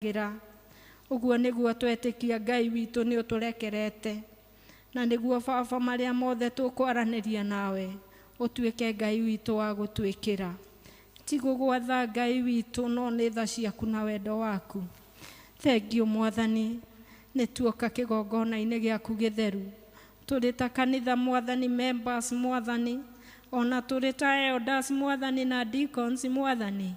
Gira ũguo nĩguo twetĩkia Ngai witũ nĩ ũtũrekerete, na nĩguo baba marĩa mothe tũkwaranĩria nawe ũtuĩke Ngai witũ wa gũtwĩkĩra. Ti gũgwatha Ngai witũ, no nĩ tha ciaku na wendo waku. Thengiũ Mwathani, nĩ tuoka kĩgongona-inĩ gĩaku gĩtheru, tũrĩ ta kanitha Mwathani, members Mwathani, ona tũrĩ ta elders Mwathani na deacons Mwathani,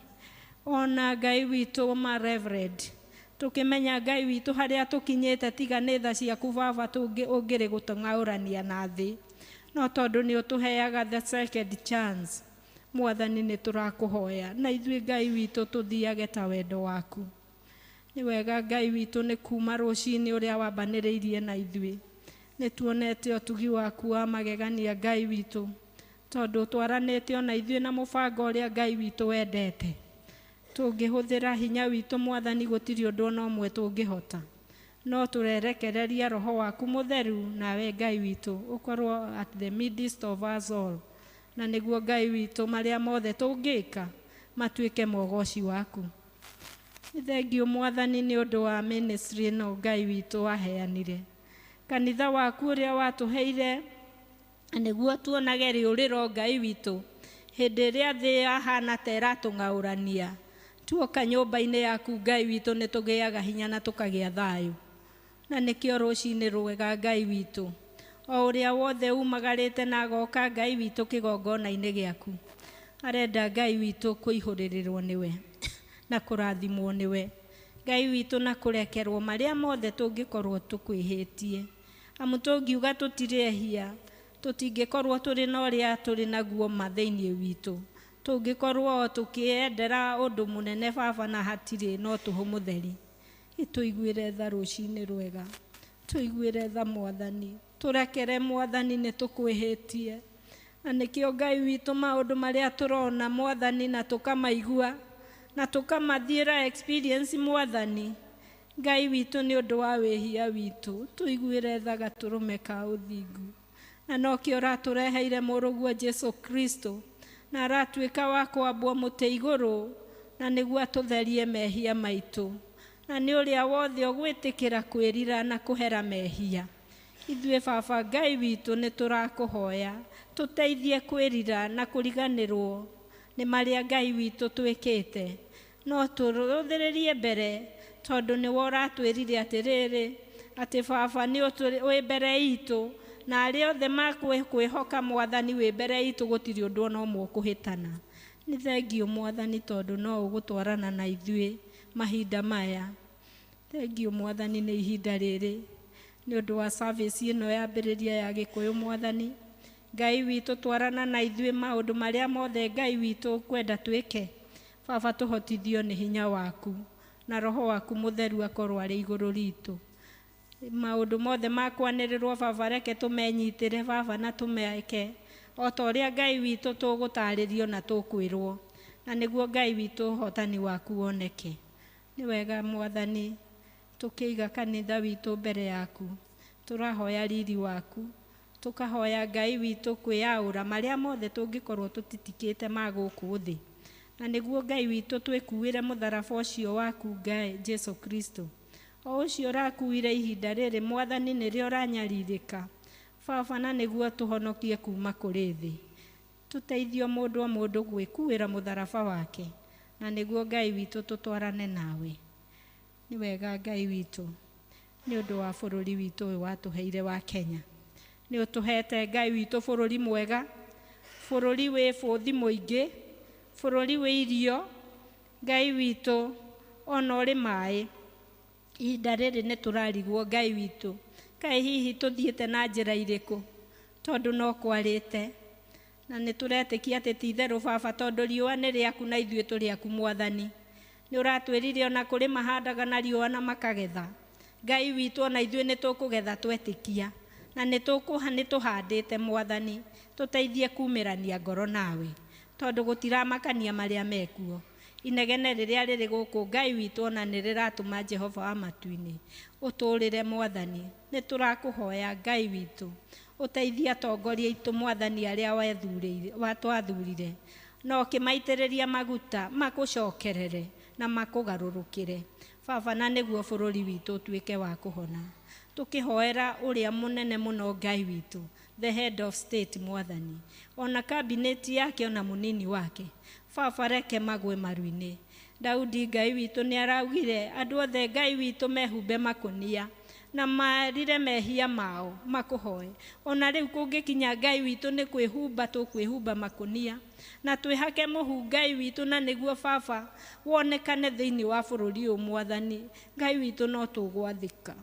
ona Ngai witũ ma reverend, tukimenya Ngai witũ harĩa tũkinyĩte, tiga nĩ tha ciaku baba ũngĩrĩ gũtũng'aũrania na thĩ, no tondũ nĩ ũtũheaga the second chance Mwathani, nĩ tũrakũhoya na ithuĩ Ngai witũ tũthiage ta wendo waku. Nĩ wega Ngai witũ nĩ kuma rũcinĩ ũrĩa wambanĩrĩirie na ithuĩ, nĩ tuonete ũtugi waku wa magegania Ngai witũ, tondũ twaranĩte ona ithuĩ na mũbango ũrĩa Ngai witũ wendete. Tũngĩhũthĩra hinya witũ Mwathani, gũtirĩ ũndũ ona ũmwe tũngĩhota, no tũrerekereria roho waku mũtheru, nawe Ngai witũ ũkorwo at the midst of us all, na nĩguo Ngai witũ marĩa mothe tũngĩka matuĩke mogoci waku. Nĩ thengiũ Mwathani nĩ ũndũ wa ministry ĩno Ngai witũ waheanire, kanitha waku ũrĩa watũheire nĩguo tuonage rĩũrĩro Ngai witũ hĩndĩ ĩrĩa thĩ yahana ta ĩratũng'aũrania. Tuoka nyũmba-inĩ yaku Ngai witũ nĩ tũgĩaga hinya na tũkagĩa thayũ, na nĩkĩo rũcinĩ rwega Ngai witũ, o ũrĩa wothe umagarĩte na agoka Ngai witũ kĩgongona-inĩ gĩaku, arenda Ngai witũ kũihũrĩrĩrwo nĩwe na kũrathimwo nĩwe Ngai witũ, na kũrekerwo marĩa mothe tũngĩkorwo tũkwĩhĩtie. Amu tũngiuga tũtirĩ ehia, tũtingĩkorwo tũrĩ na ũrĩa tũrĩ naguo ma thĩinĩ witũ. Tũngĩkorwo tũkĩendera ũndũ mũnene baba na hatirĩ no tũhũ mũtheri. Tũiguĩre tha rũcinĩ rwega, tũiguĩre tha Mwathani, tũrekere Mwathani, nĩ tũkwĩhĩtie. Na nĩkĩo Ngai witũ maũndũ marĩa tũrona Mwathani na tũkamaigua na tũkamathiĩra experience Mwathani Ngai witũ, nĩ ũndũ wa wĩhia witũ, tũiguĩre tha gatũrũme ka ũthingu. Na nokĩo ũratũreheire mũrũguo Jesu Kristo, na aratuĩka wa kwambwo mũtĩ igũrũ, na nĩguo atũtherie mehia maitũ. Na nĩ ũrĩa wothe ũgwĩtĩkĩra kwĩrira na kũhera mehia, ithuĩ baba Ngai witũ nĩ tũrakũhoya tũteithie kwĩrira na kũriganĩrwo nĩ marĩa Ngai witũ twĩkĩte, no tũrũthĩrĩrie mbere, tondũ nĩwe ũratwĩrire atĩrĩrĩ, atĩ baba nĩ wĩ mbere itũ, na arĩa othe makwĩhoka Mwathani wĩ mbere itũ, gũtirĩ ũndũ ona ũmwe ũkũhĩtana. Nĩ thengiũ Mwathani, tondũ no ũgũtwarana na ithuĩ mahinda maya. Thengiũ Mwathani nĩ ihinda rĩrĩ, nĩ ũndũ wa service ĩno yambĩrĩria ya Gĩkũyũ. Mwathani Ngai witũ, twarana na ithuĩ maũndũ marĩa mothe Ngai witũ ũkwenda twĩke. Baba, tũhotithio nĩ hinya waku na roho waku mũtheru akorwo arĩ igũrũ ritũ. Maũndũ mothe makwanĩrĩrwo baba, reke tũmenyitĩre baba, na tũmeke o ta ũrĩa Ngai witũ tũgũtarĩrio na tũkwĩrwo, na nĩguo Ngai witũ ũhotani waku woneke. Nĩ wega Mwathani, tũkĩiga kanitha witũ mbere yaku, tũrahoya riri waku, tũkahoya Ngai witũ kwĩyaũra marĩa mothe tũngĩkorwo tũtitikĩte ma gũkũ thĩ, na nĩguo Ngai witũ twĩkuĩre mũtharaba ũcio waku Ngai Jesu Kristo, o ũcio ũrakuire ihinda rĩrĩ Mwathani nĩrĩo ũranyarirĩka baba, na nĩguo tũhonokie kuma kũrĩ thĩ. Tũteithio mũndũ o mũndũ gwĩkuĩra mũtharaba wake, na nĩguo Ngai witũ tũtwarane nawe. Nĩ wega Ngai witũ nĩ ũndũ wa bũrũri witũ ũyũ watũheire wa Kenya. Nĩ ũtũhete Ngai witũ bũrũri mwega, bũrũri wĩ bũthi mũingĩ, bũrũri wĩ irio Ngai witũ, ona ũrĩ maĩ. Ihinda rĩrĩ nĩ tũrarigwo Ngai witũ, kaĩ hihi tũthiĩte na njĩra irĩkũ, tondũ no kwarĩte, na nĩ tũretĩkia atĩ ti itherũ baba, tondũ riũa nĩ rĩaku na ithuĩ tũrĩ aku Mwathani. Nĩ ũratwĩrire ona kũrĩ mahandaga na riũa na makagetha. Ngai witũ, ona ithuĩ nĩ tũkũgetha twetĩkia, na nĩ tũhandĩte Mwathani. Tũteithie kumĩrania ngoro nawe, tondũ gũtiramakania marĩa mekuo. Inegene rĩrĩa rĩrĩ gũkũ Ngai witũ ona nĩ rĩratũma Jehova wa matu-inĩ ũtũrĩre Mwathani. Nĩ tũrakũhoya Ngai witũ ũteithie atongoria aitũ Mwathani, arĩa watwathurire, na ũkĩmaitĩrĩria maguta, makũcokerere na makũgarũrũkĩre. Baba na nĩguo bũrũri witũ ũtuĩke wa kũhona. Tũkĩhoera ũrĩa mũnene mũno Ngai witũ, the head of state Mwathani, ona kabineti yake ona mũnini wake, Baba reke magwe maru-inĩ. Daudi Ngai witũ nĩ araugire andũ othe Ngai witũ mehumbe makũnia na marire mehia mao makũhoe. Ona rĩu kũngĩkinya Ngai witũ nĩ kwĩhumba tũkwĩhumba makũnia na twĩhake mũhu Ngai witũ, na nĩguo Baba wonekane thĩinĩ wa bũrũri ũyũ Mwathani. Ngai witũ no tũgwathĩka.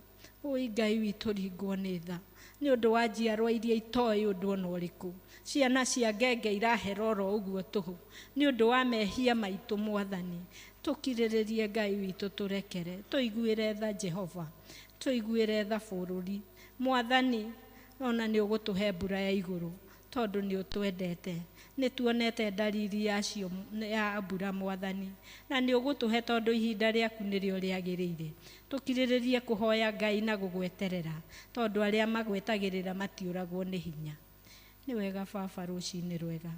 Ũi Ngai witũ ringwo nĩ tha nĩ ũndũ wa njiarwa iria itoĩ ũndũ ona ũrĩkũ. Ciana cia ngenge irahera oro ũguo tũhũ nĩ ũndũ wa mehia maitũ Mwathani. Tũkirĩrĩrie Ngai witũ, tũrekere, tũiguĩre tha Jehova, tũiguĩre tha bũrũri Mwathani. Ona nĩ ũgũtũhe mbura ya igũrũ tondũ nĩ ũtwendete. Nĩ tuonete ndariri yacio ya mbura Mwathani, na nĩ ũgũtũhe tondũ ihinda rĩaku nĩrĩo rĩagĩrĩire. Tũkirĩrĩrie kũhoya Ngai na gũgweterera tondũ arĩa magwetagĩrĩra matiũragwo nĩ hinya. Nĩ wega Baba, rũcinĩ rwega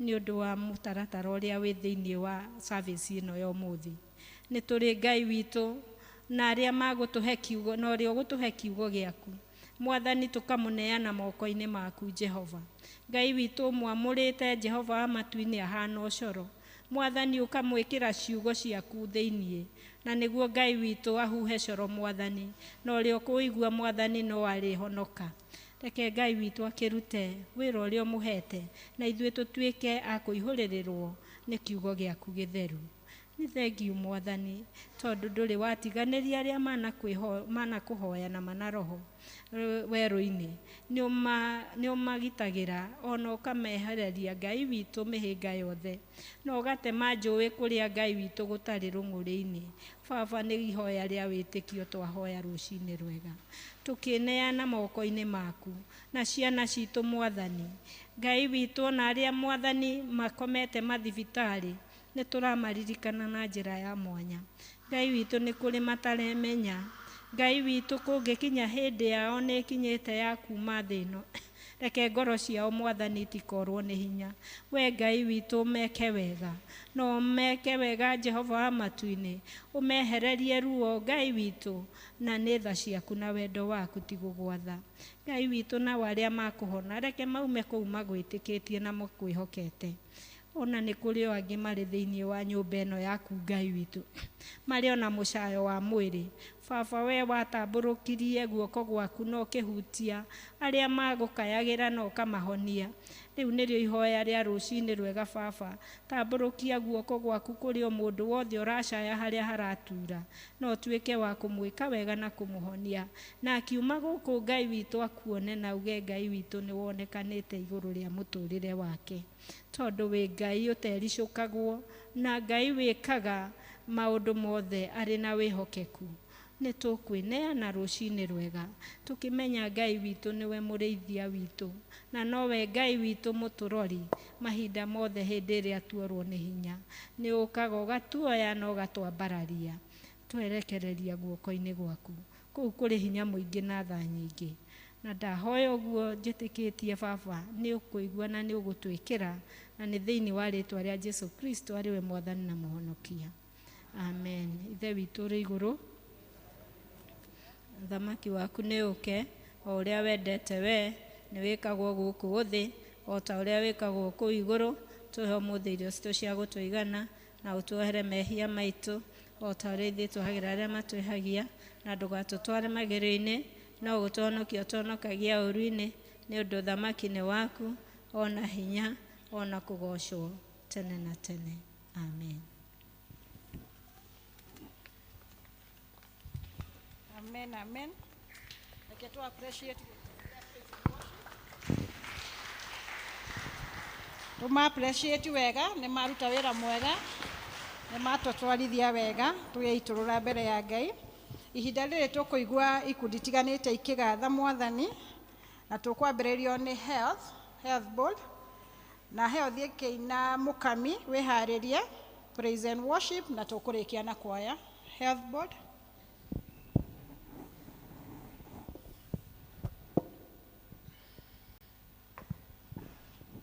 nĩ ũndũ wa mũtaratara ũrĩa wĩ thĩinĩ wa service ĩno ya ũmũthĩ. Nĩ tũrĩ Ngai witũ na arĩa magũtũhe kiugo, na ũrĩa ũgũtũhe kiugo gĩaku Mwathani, tũkamũneana moko-inĩ maku Jehova. Ngai witũ mwamũrĩte Jehova wa matu-inĩ ahana ũcoro Mwathani, ũkamwĩkĩra ciugo ciaku thĩinĩ, na nĩguo Ngai witũ ahuhe coro Mwathani, na ũrĩa ũkũigua Mwathani no arĩhonoka. Reke Ngai witũ akĩrute wĩra ũrĩa ũmũhete, na ithuĩ tũtuĩke a kũihũrĩrĩrwo nĩ kiugo gĩaku gĩtheru. Nĩ thengiũ Mwathani, tondũ ndũrĩ watiganĩria arĩa manakũhoya na manaroho werũ-inĩ. Nĩ ũmagitagĩra ona ũkamehereria Ngai witũ mĩhĩnga yothe, na ũgatema njũĩ kũrĩa Ngai witũ gũtarĩ rũng'ũrĩ-inĩ. Baba, nĩ ihoya rĩa wĩtĩkio twahoya rũcinĩ rwega, tũkĩneana moko-inĩ maku na ciana citũ Mwathani. Ngai witũ, ona arĩa Mwathani makomete mathibitarĩ, nĩ tũramaririkana na njĩra ya mwanya. Ngai witũ, nĩ kũrĩ mataremenya. Ngai witũ, kũngĩkinya hĩndĩ yao nĩ ĩkinyĩte ya kuma thĩ ĩno, reke ngoro ciao Mwathani itikorwo nĩ hinya. We Ngai witũ, meke wega, no meke wega Jehova wa matu-inĩ, ũmehererie ruo Ngai witũ, na nĩ tha ciaku na wendo waku ti gũgwatha. Ngai witũ, nao arĩa makũhona reke maume kũu magwĩtĩkĩtie na makwĩhokete. Ona nĩ kũrĩ o angĩ marĩ thĩinĩ wa nyũmba ĩno yaku Ngai witũ, marĩ ona mũcayo wa mwĩrĩ. Baba, we watambũrũkirie guoko gwaku na ũkĩhutia arĩa magũkayagĩra na ũkamahonia. Rĩu nĩrĩo ihoya rĩa rũcinĩ rwega Baba, tambũrũkia guoko gwaku kũrĩ o mũndũ wothe ũracaya harĩa haratura, na ũtuĩke wa kũmwĩka wega na kũmũhonia. Na akiuma gũkũ Ngai witũ akuone na uge Ngai witũ nĩ wonekanĩte igũrũ rĩa mũtũrĩre wake, tondũ wĩ Ngai ũtericũkagwo na Ngai wĩkaga maũndũ mothe arĩ na wĩhokeku. Nĩ tũkwĩneana rũcinĩ rwega tũkĩmenya Ngai witũ nĩwe mũrĩithia witũ, na nowe Ngai witũ mũtũrori mahinda mothe hĩndĩ ĩrĩa tuorwo nĩ hinya. Nĩ ũkaga ũgatuoya na ũgatwambararia, twerekereria guoko-inĩ gwaku. Kũu kũrĩ hinya mũingĩ na tha nyingĩ. Na ndahoya ũguo njĩtĩkĩtie Baba nĩ ũkũigua na nĩ ũgũtwĩkĩra, na nĩ thĩinĩ wa rĩtwa rĩa Jesu Kristo arĩ we Mwathani na Mũhonokia. Amen. Ithe witũ ũrĩ igũrũ, thamaki waku nĩ ũke, o ũrĩa wendete we nĩ wĩkagwo gũkũ thĩ o ta ũrĩa wĩkagwo kũu igũrũ. Tũhe ũmũthĩ irio citũ cia gũtũigana, na ũtuohere mehia maitũ o ta ũrĩa ithuĩ tuohagĩra arĩa matwĩhagia, na ndũgatũtware magerio-inĩ, no gũtũhonokia ũtũhonokagia ũũru-inĩ, nĩ ũndũ ũthamaki nĩ waku, ona hinya, ona kũgoocwo tene na tene. Amen. Amen, amen. Reke tu appreciate. Tuma appreciate wega, nĩ maruta wĩra mwega, nĩ matũtwarithia wega, tũgĩitũrũra mbere ya Ngai. Ihinda rĩrĩ tũkũigua ikundi itiganĩte ikĩgatha Mwathani, na tũkwambĩrĩrio nĩ Health Board, na Health ĩkĩina Mũkami wĩharĩrie praise and worship, na tũkũrĩkia na kwaya. Health Board.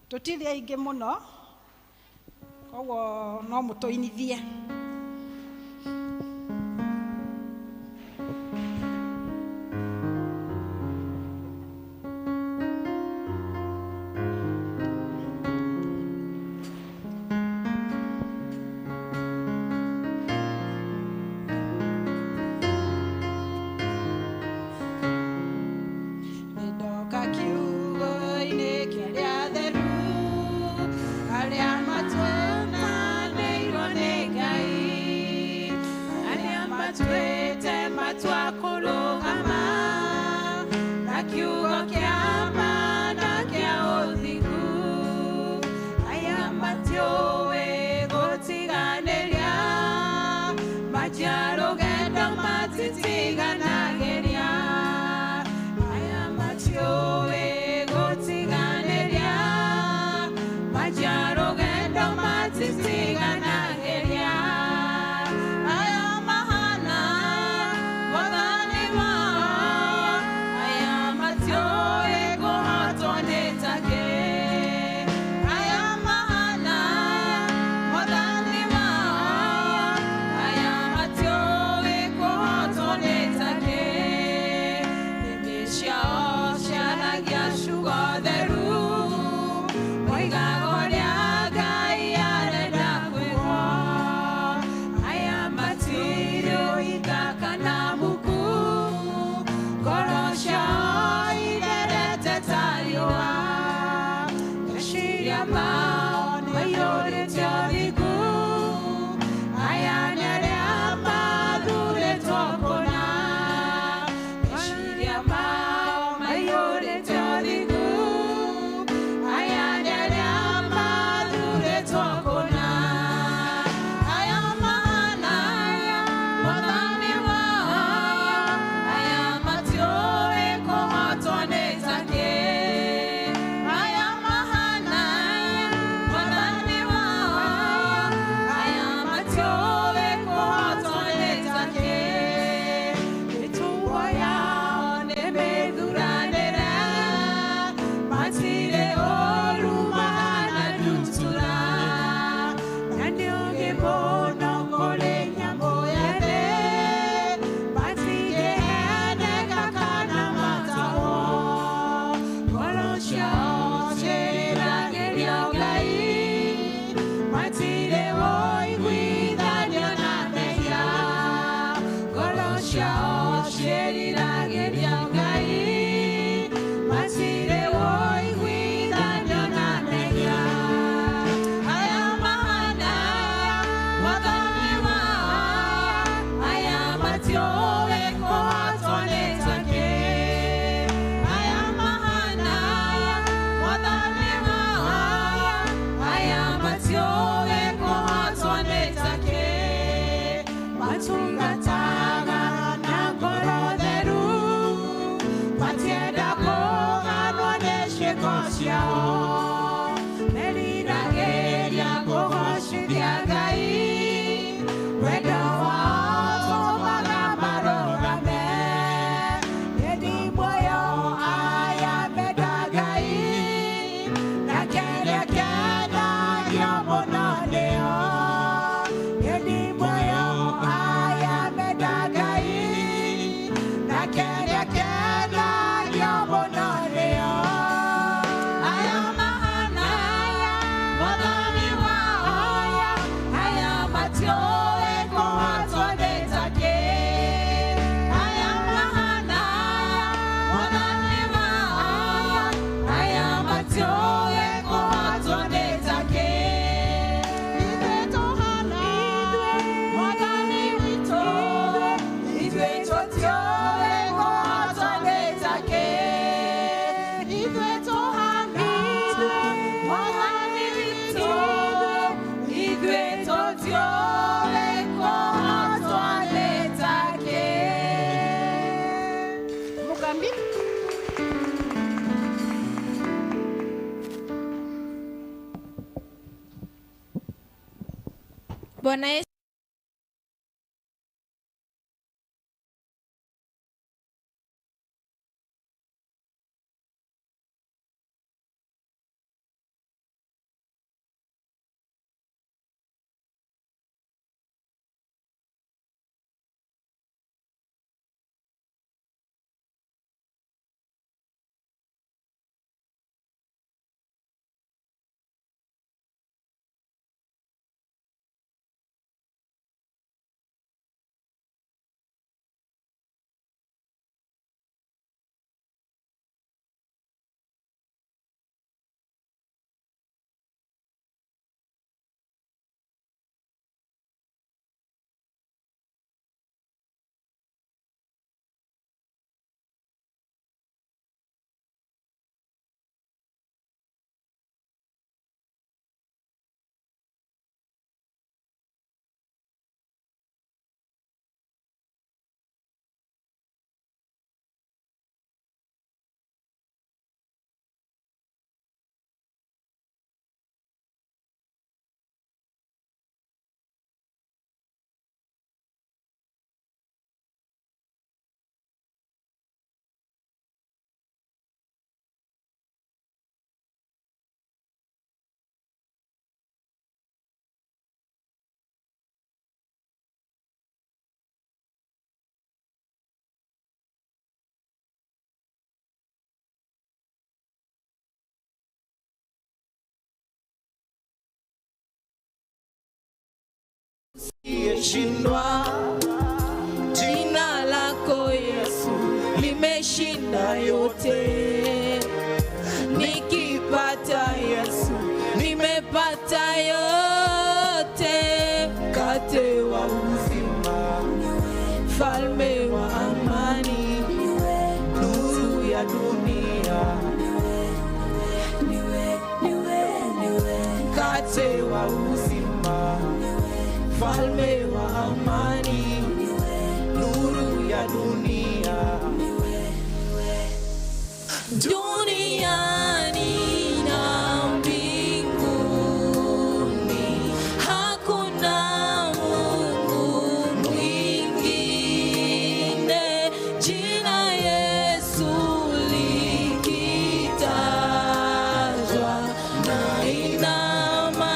Tũtirĩ aingĩ mũno, koguo no mũtũinithie. ciao ciĩriragĩria Ngai matirĩ woiguithanio na mehia aya mahana mwathani wao aya matiũĩ kũhotwo nĩ takĩ aya mahana mwathani wao aya matiũĩ kũhotwo nĩ takĩ matungataga na ngoro theru matienda kũganwo nĩ ciĩko ciao meriragĩria kũgocithia Ngai wendo wao tũmaga marũgame ĩndĩ muoyo aya menda Ngai na kĩrĩa kĩendagio mũno nĩo ĩndĩ muoyo aya menda Ngai na kĩrĩa kĩendagio mũno nĩo aya mahana mwathani wao aya matiũĩ kũhotwo nĩ takĩ aya mahana mwathani wao aya matiũĩ kũhotwo nĩ takĩ ithuĩ tũhana mwathani witũ ithuĩ tũtiũĩ kũhotwo nĩ takĩ ithuĩ tũhana mwathani witũ ithuĩ tũtiũĩ kũhotwo nĩ takĩ. Mugambi. Bwana Yesu Shindwa, jina lako Yesu limeshinda yote. Nikipata Yesu nimepata yote. Mkate wa uzima, falme wa amani, nuru ya dunia. Mkate wa uzima, falme wa amani, nuru ya dunia. Duniani na mbinguni hakuna Mungu mwingine, jina Yesu likitajwa nainama,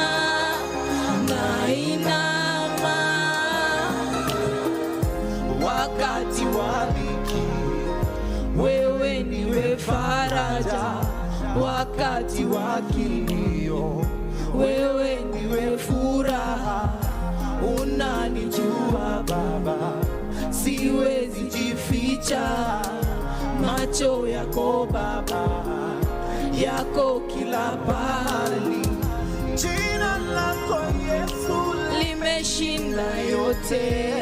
nainama. Wakati wa dhiki, wewe niwe faraja. Wakati wa kilio, wewe niwe furaha. Unanijua Baba, Siwezi jificha macho yako Baba, yako kila pahali. Jina lako Yesu limeshinda yote.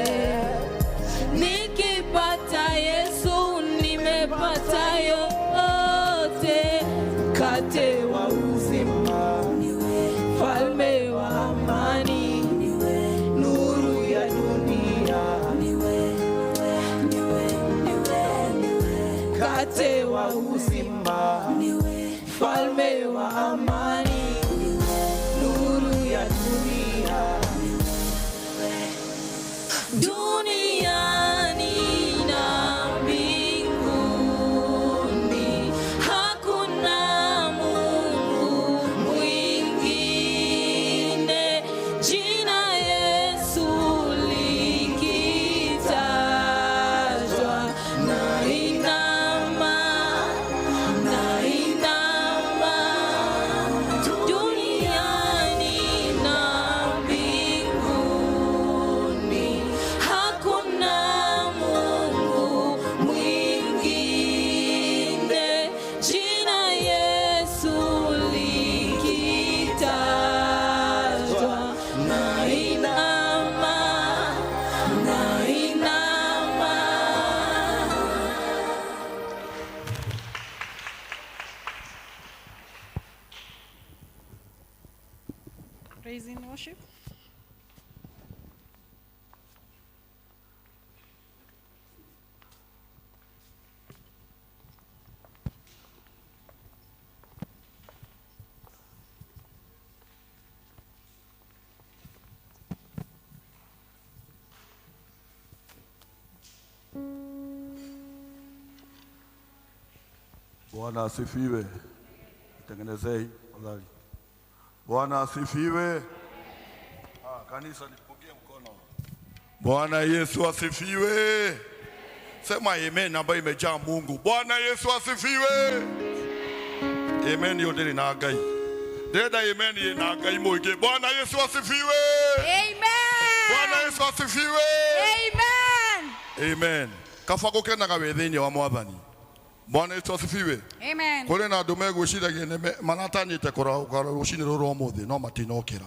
Nikipata Yesu nimepata yote. Mkate wa uzima, falme wa amani, nuru ya dunia. Mkate wa uzima, falme wa amani, nuru ya dunia. Duniani na mbinguni hakuna Mungu mwingine, jina Yesu likitajwa nainama, nainama. Duniani na mbinguni hakuna Mungu mwingine, jina Yesu likitajwa nainama, nainama. Praise and worship. Bwana asifiwe. Tengenezei tafadhali. Bwana asifiwe. Kanisa nipungie mkono. Bwana Yesu asifiwe. Sema amen ambayo imejaa Mungu. Bwana Yesu asifiwe. Amen hiyo ndiri na Ngai. Ndĩrenda amen ĩ na Ngai mũingĩ. Bwana Yesu asifiwe. Amen. Bwana Yesu asifiwe. Amen. Amen. Kaba gũkenaga wĩ thĩinĩ wa Mwathani. Bwana Yesu asifiwe. Amen. Kũrĩ na andũ megwĩciragia maratanyĩte kũrahũka rũcinĩ rũrũ rwa ũmũthĩ no matinokĩra.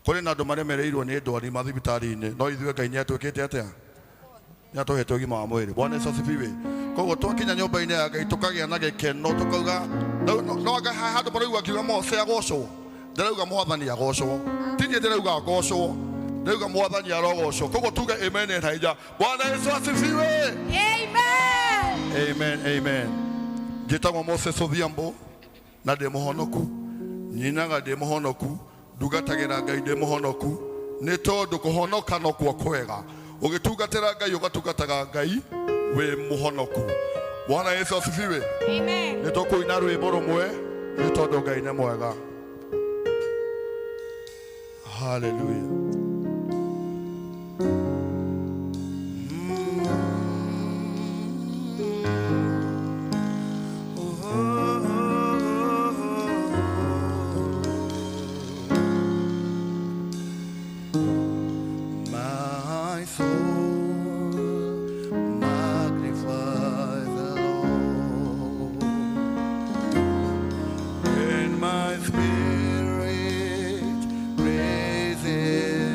Kũrĩ na andũ maremereirwo nĩ ndwari mathibitarĩ-inĩ no ithuĩ Ngai nĩatwĩkĩte atĩa? Nĩatũhete ũgima wa mwĩrĩ. Bwana Yesu asifiwe. Koguo twakinya nyũmba-inĩ ya Ngai tũkagĩa na gĩkeno tũkauga no anga haha handũ maraigua akiuga Mose agocwo. Ndĩrauga Mwathani agocwo. Ti niĩ ndĩrauga agocwo. Ndĩrauga Mwathani arogocwo. Koguo tuge amen na hinya. Bwana Yesu asifiwe. Amen. Amen, amen. Njĩtagwo Moses Odhiambo na ndĩ mũhonoku. Nyinaga ndĩ mũhonoku, ndungatagĩra Ngai ndĩ mũhonoku, nĩ tondũ kũhonoka nokuo kwega. Ũgĩtungatĩra Ngai ũgatungataga Ngai wĩ mũhonoku. Bwana Yesu asifiwe. Amen. Nĩ tũkũina rwĩmbo rũmwe nĩ tondũ Ngai nĩ mwega. Hallelujah. My soul magnifies the Lord, and my spirit praises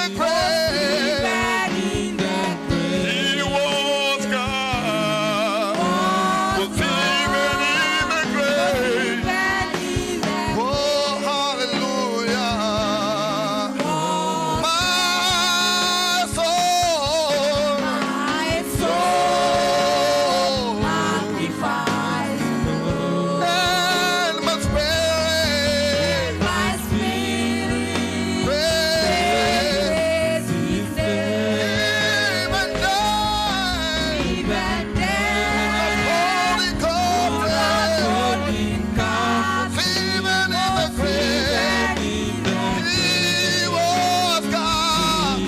the grave. He was God. Was even in the grave. Oh, hallelujah. My soul, My soul magnifies the Lord. and my spirit, My spirit praise praise His name. even death, Even death, holy comfort, God, even in the grave. He was God,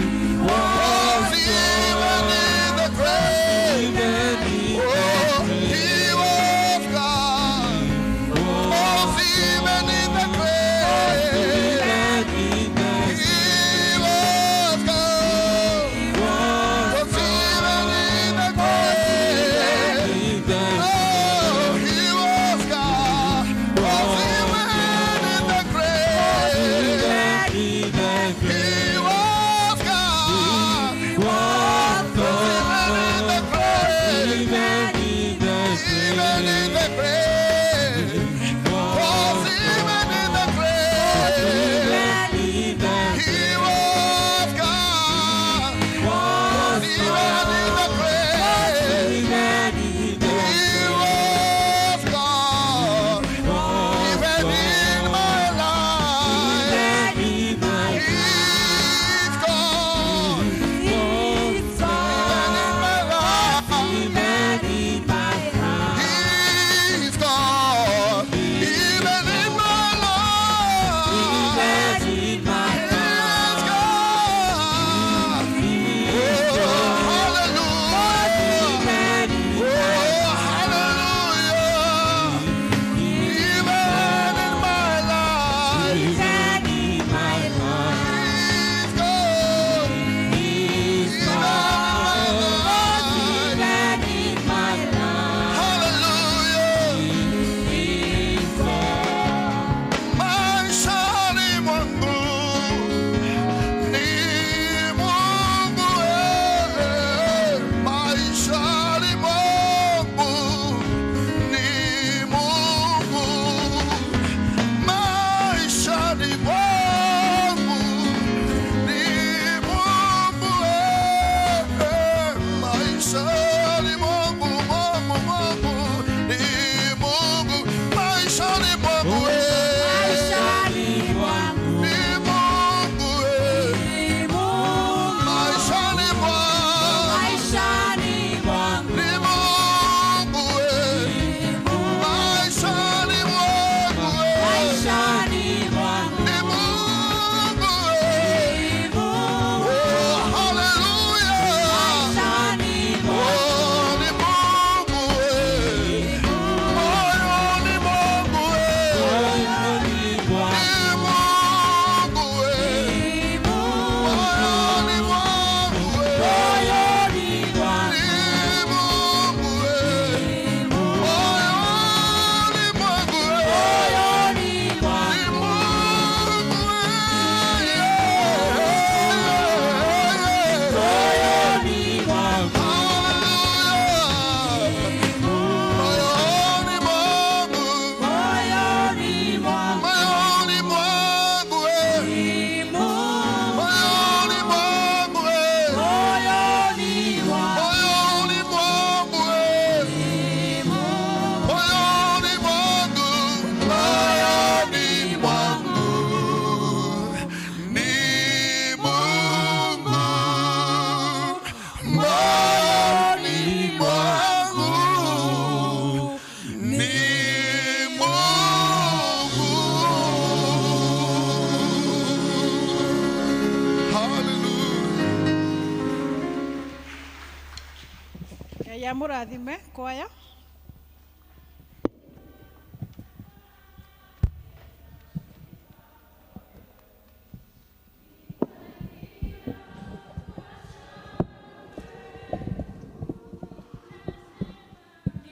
was even in the grave. Oh, he was God, was even in the grave. He was God, was even in the grave. Oh, he was God, was even in the grave. He was God, was even in the grave. Even in the grave, was even in the grave. He was God, was even in the grave. He was God, even in my life. He's God, even in my life. He's God, even in my life. He's God. Oh, hallelujah. Oh, hallelujah. Even in my life, He's God. Even in my life. Hallelujah. Maishani mwangu ni Mungu, eh. Maishani mwangu ni Mungu. Maishani mwangu ni Mungu, eh. Maishani mwangu, mwangu, mwangu ni Mungu. Maishani mwangu, eh. Ni Mungu, eh. Maishani mwangu ni Mungu, eh. Maishani mwangu, eh. Ni Mungu, eh. Oh, hallelujah. Oh, ni Mungu, eh. Moyoni mwangu, eh. Ni Mungu, eh. Moyoni mwangu, eh. Ni Mungu, eh. Moyoni mwangu, eh. Ni Mungu, eh. Hallelujah. Moyoni mwangu, moyoni mwangu, eh. Moyoni mwangu, eh. Moyoni mwangu, eh. Moyoni mwangu, moyoni mwangu ni Mungu. Moyoni mwangu ni Mungu. Hallelujah. Ngai amũrathime kwaya.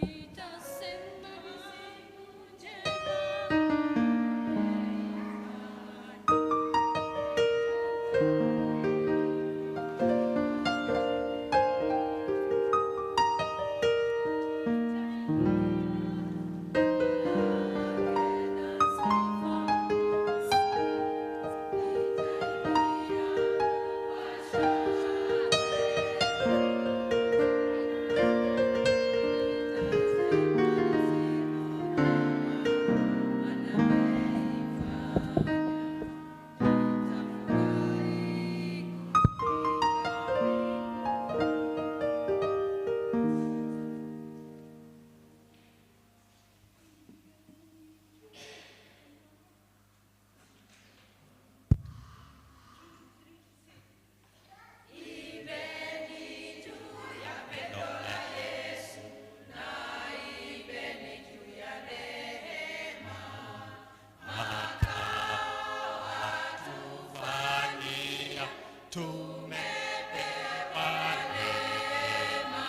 Nitasema Tumepewa neema.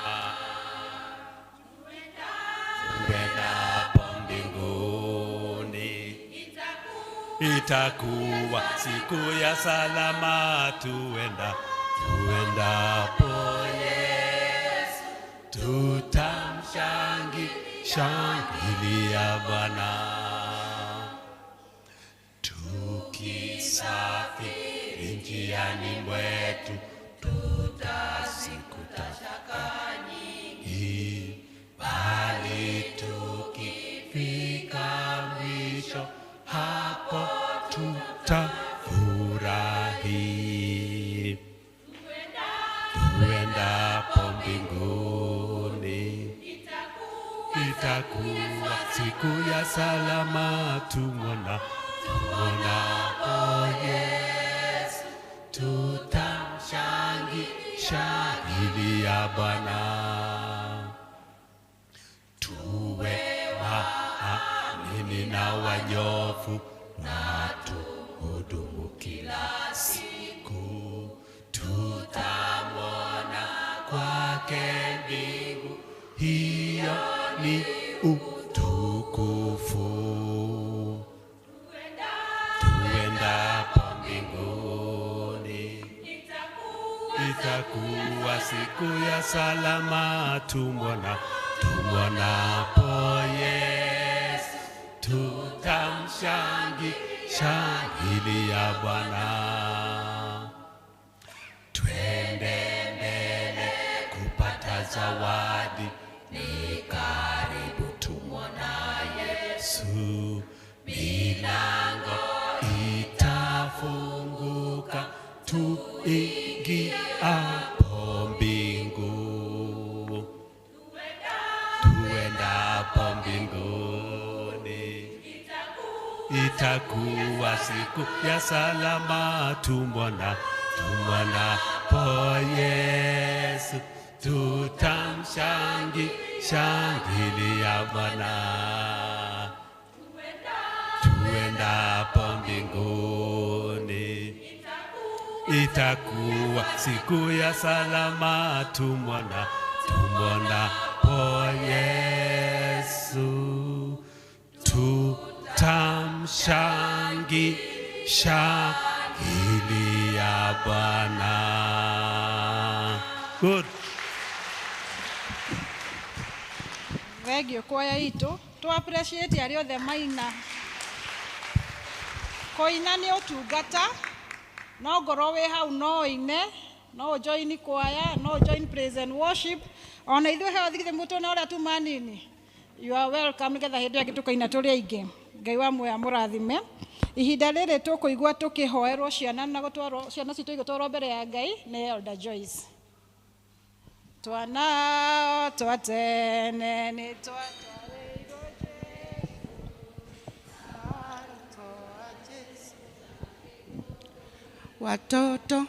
Tuendapo mbinguni itakuwa siku ya salama, tuendapo Yesu tutamshangi shangilia Bwana tukisafiri njiani mwetu tutazikuta shaka nyingi, bali tukifika mwisho hapo tutafurahi. Tuendapo mbinguni itakuwa siku ya salama, tumwonapo Yesu tutamshangi shangilia Bwana. Tuwe waamini na wanyofu na tuhudumu kila siku, tutamwona kwake mbingu, hiyo ni utukufu. Tuendapo mbinguni itakuwa siku ya salama, tumwonapo Yesu tutamshangi shangilia Bwana. Twende mbele kupata zawadi, ni karibu tumwona Yesu, milango itafunguka tuingiapo mbingu. Tuendapo mbinguni itakuwa siku ya salama, tumwonapo Yesu tutamshangi shangilia Bwana. Tuendapo mbinguni itakuwa siku ya salama, tumwonapo Yesu tutamshangi shangilia Bwana. Good. Thengio kwaya itũ tũ appreciate arĩa othe maina. Kũina nĩ ũtungata, no ngorwo wĩ hau no ũine, no ũjoin kwaya, no ũjoin praise and worship. Ona ithuĩ heo thigithĩ mũtũ ũrĩa tuma nini, you are welcome, nĩgetha hĩndĩ ĩyo ĩngĩ tũkaina tũrĩ aingĩ. Ngai wa muoyo amũrathime. Ihinda rĩrĩ tũkũigua tũkĩhoerwo ciana na gũtwarwo ciana citũ igĩtwarwo mbere ya Ngai nĩ Elder Joyce. Twana twa tene nĩ twatwarĩirwo. Watoto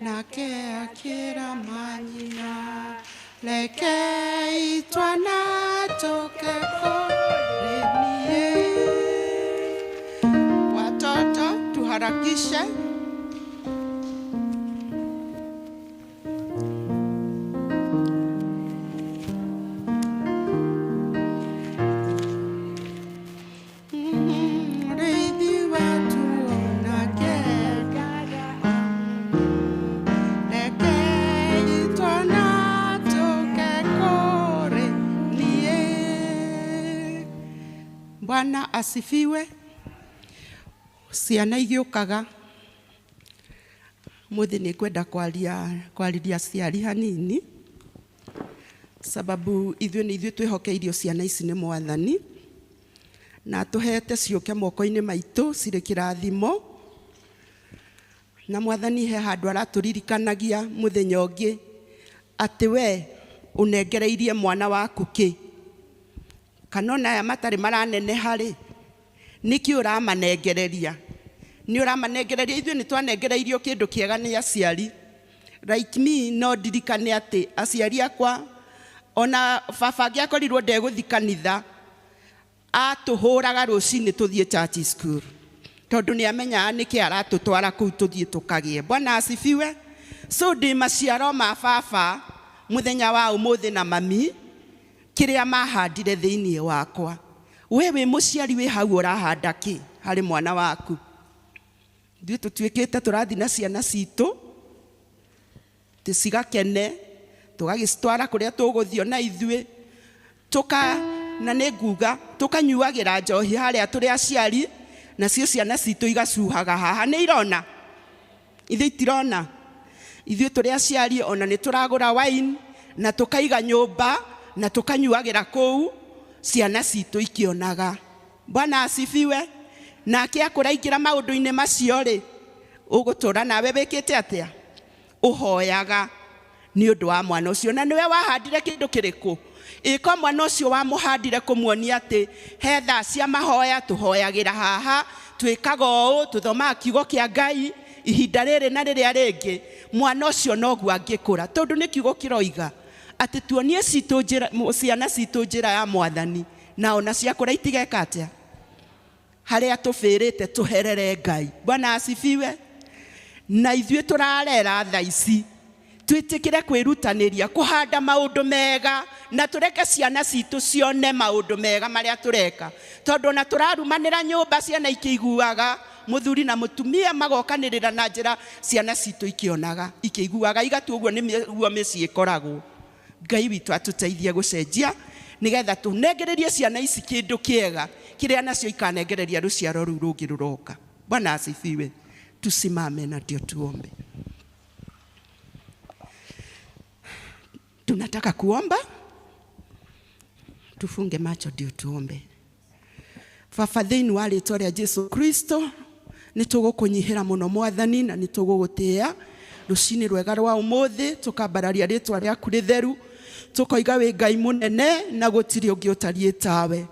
nake akĩra manyina, rekei twana tũke kũrĩ niĩ. Watoto, tuharakishe. Mũrĩithi wetu onake, rekei twana tũke kũrĩ niĩ. Bwana asifiwe. Ciana igĩũkaga mũthĩ nĩ ngwenda kwaria kwarĩria aciari hanini, sababu ithuĩ nĩ ithuĩ twĩhokeirio ciana ici nĩ Mwathani na tũhete ciũke moko-inĩ maitũ cirĩ kĩrathimo. Na Mwathani he handũ aratũririkanagia mũthenya ũngĩ atĩ we ũnengereirie mwana waku kĩ, kana ona aya matarĩ maraneneha rĩ, nĩkĩ ũramanengereria? Nĩ ũramanengereria? Ithuĩ nĩ twanengereirio kĩndũ kĩega nĩ aciari. Like me, no ndirikane atĩ aciari akwa, ona baba angĩakorirwo ndegũthi kanitha, atũhũraga rũcinĩ tũthiĩ church school. Tondũ nĩ amenyaga nĩkĩ aratũtwara kũu tũthiĩ tũkagĩe. Bwana asifiwe. So ndĩ maciaro ma baba mũthenya wa ũmũthĩ na mami kĩrĩa mahandire thĩinĩ wakwa. We wĩ mũciari wĩ hau ũrahanda kĩ harĩ mwana waku? Ithuĩ tũtuĩkĩte tũrathiĩ na ciana citũ cigakene, tũgagĩcitwara kũrĩa tũgũthiĩ ona ithuĩ, tũka na nĩ nguga tũkanyuagĩra njohi harĩa tũrĩ aciari, nacio ciana citũ igacuhaga haha. Nĩ irona? Ithuĩ itirona. Ithuĩ tũrĩ aciari ona nĩ tũragũra wine na tũkaiga nyũmba na tũkanyuagĩra kũu, ciana citũ ikĩonaga. Bwana asifiwe. Nake akũraingĩra maũndũ-inĩ macio rĩ, ũgũtũra nawe wĩkĩte atĩa? Ũhoyaga nĩ ũndũ wa mwana ũcio. Na nĩwe wahandire kĩndũ kĩrĩkũ? Ĩko mwana ũcio wamũhandire kũmuonia atĩ he thaa cia mahoya tũhoyagĩra haha, twĩkaga ũũ, tũthomaga kiugo kĩa Ngai ihinda rĩrĩ na rĩrĩa rĩngĩ, mwana ũcio noguo angĩkũra. Tondũ nĩ kiugo kĩroiga atĩ tuonie citũ njĩra, ciana citũ njĩra ya mwathani, na ona ciakũra itigeka atĩa? Harĩa tũbĩrĩte tũherere Ngai. Bwana asifiwe. Na ithuĩ tũrarera thaa ici twĩtĩkĩre kwĩrutanĩria kũhanda maũndũ mega na tũreke ciana citũ cione maũndũ mega marĩa tũreka, tondũ ona tũrarumanĩra nyũmba ciana ikĩiguaga, mũthuri na mũtumia magokanĩrĩra na njĩra ciana citũ ikĩonaga, ikĩiguaga, igatua ũguo nĩguo mĩciĩ ĩkoragwo. Ngai witũ atũteithie gũcenjia nĩgetha tũnengererie ciana ici kĩndũ kĩega kĩrĩa nacio ikanengereria rũciaro rũu rũngĩ rũroka. Bwana asifiwe. Tusimame na ndio tuombe. Tunataka kuomba, tufunge macho ndio tuombe. Baba, thĩinĩ wa rĩtwa rĩa Jesu Kristo, nĩ tũgũkũnyihĩra mũno mwathani na nĩ tũgũgũtĩĩa rũcinĩ rwega rwa ũmũthĩ, tũkambararia rĩtwa rĩaku rĩtheru, tũkoiga wĩ Ngai mũnene na gũtirĩ ũngĩ ũtariĩ tawe.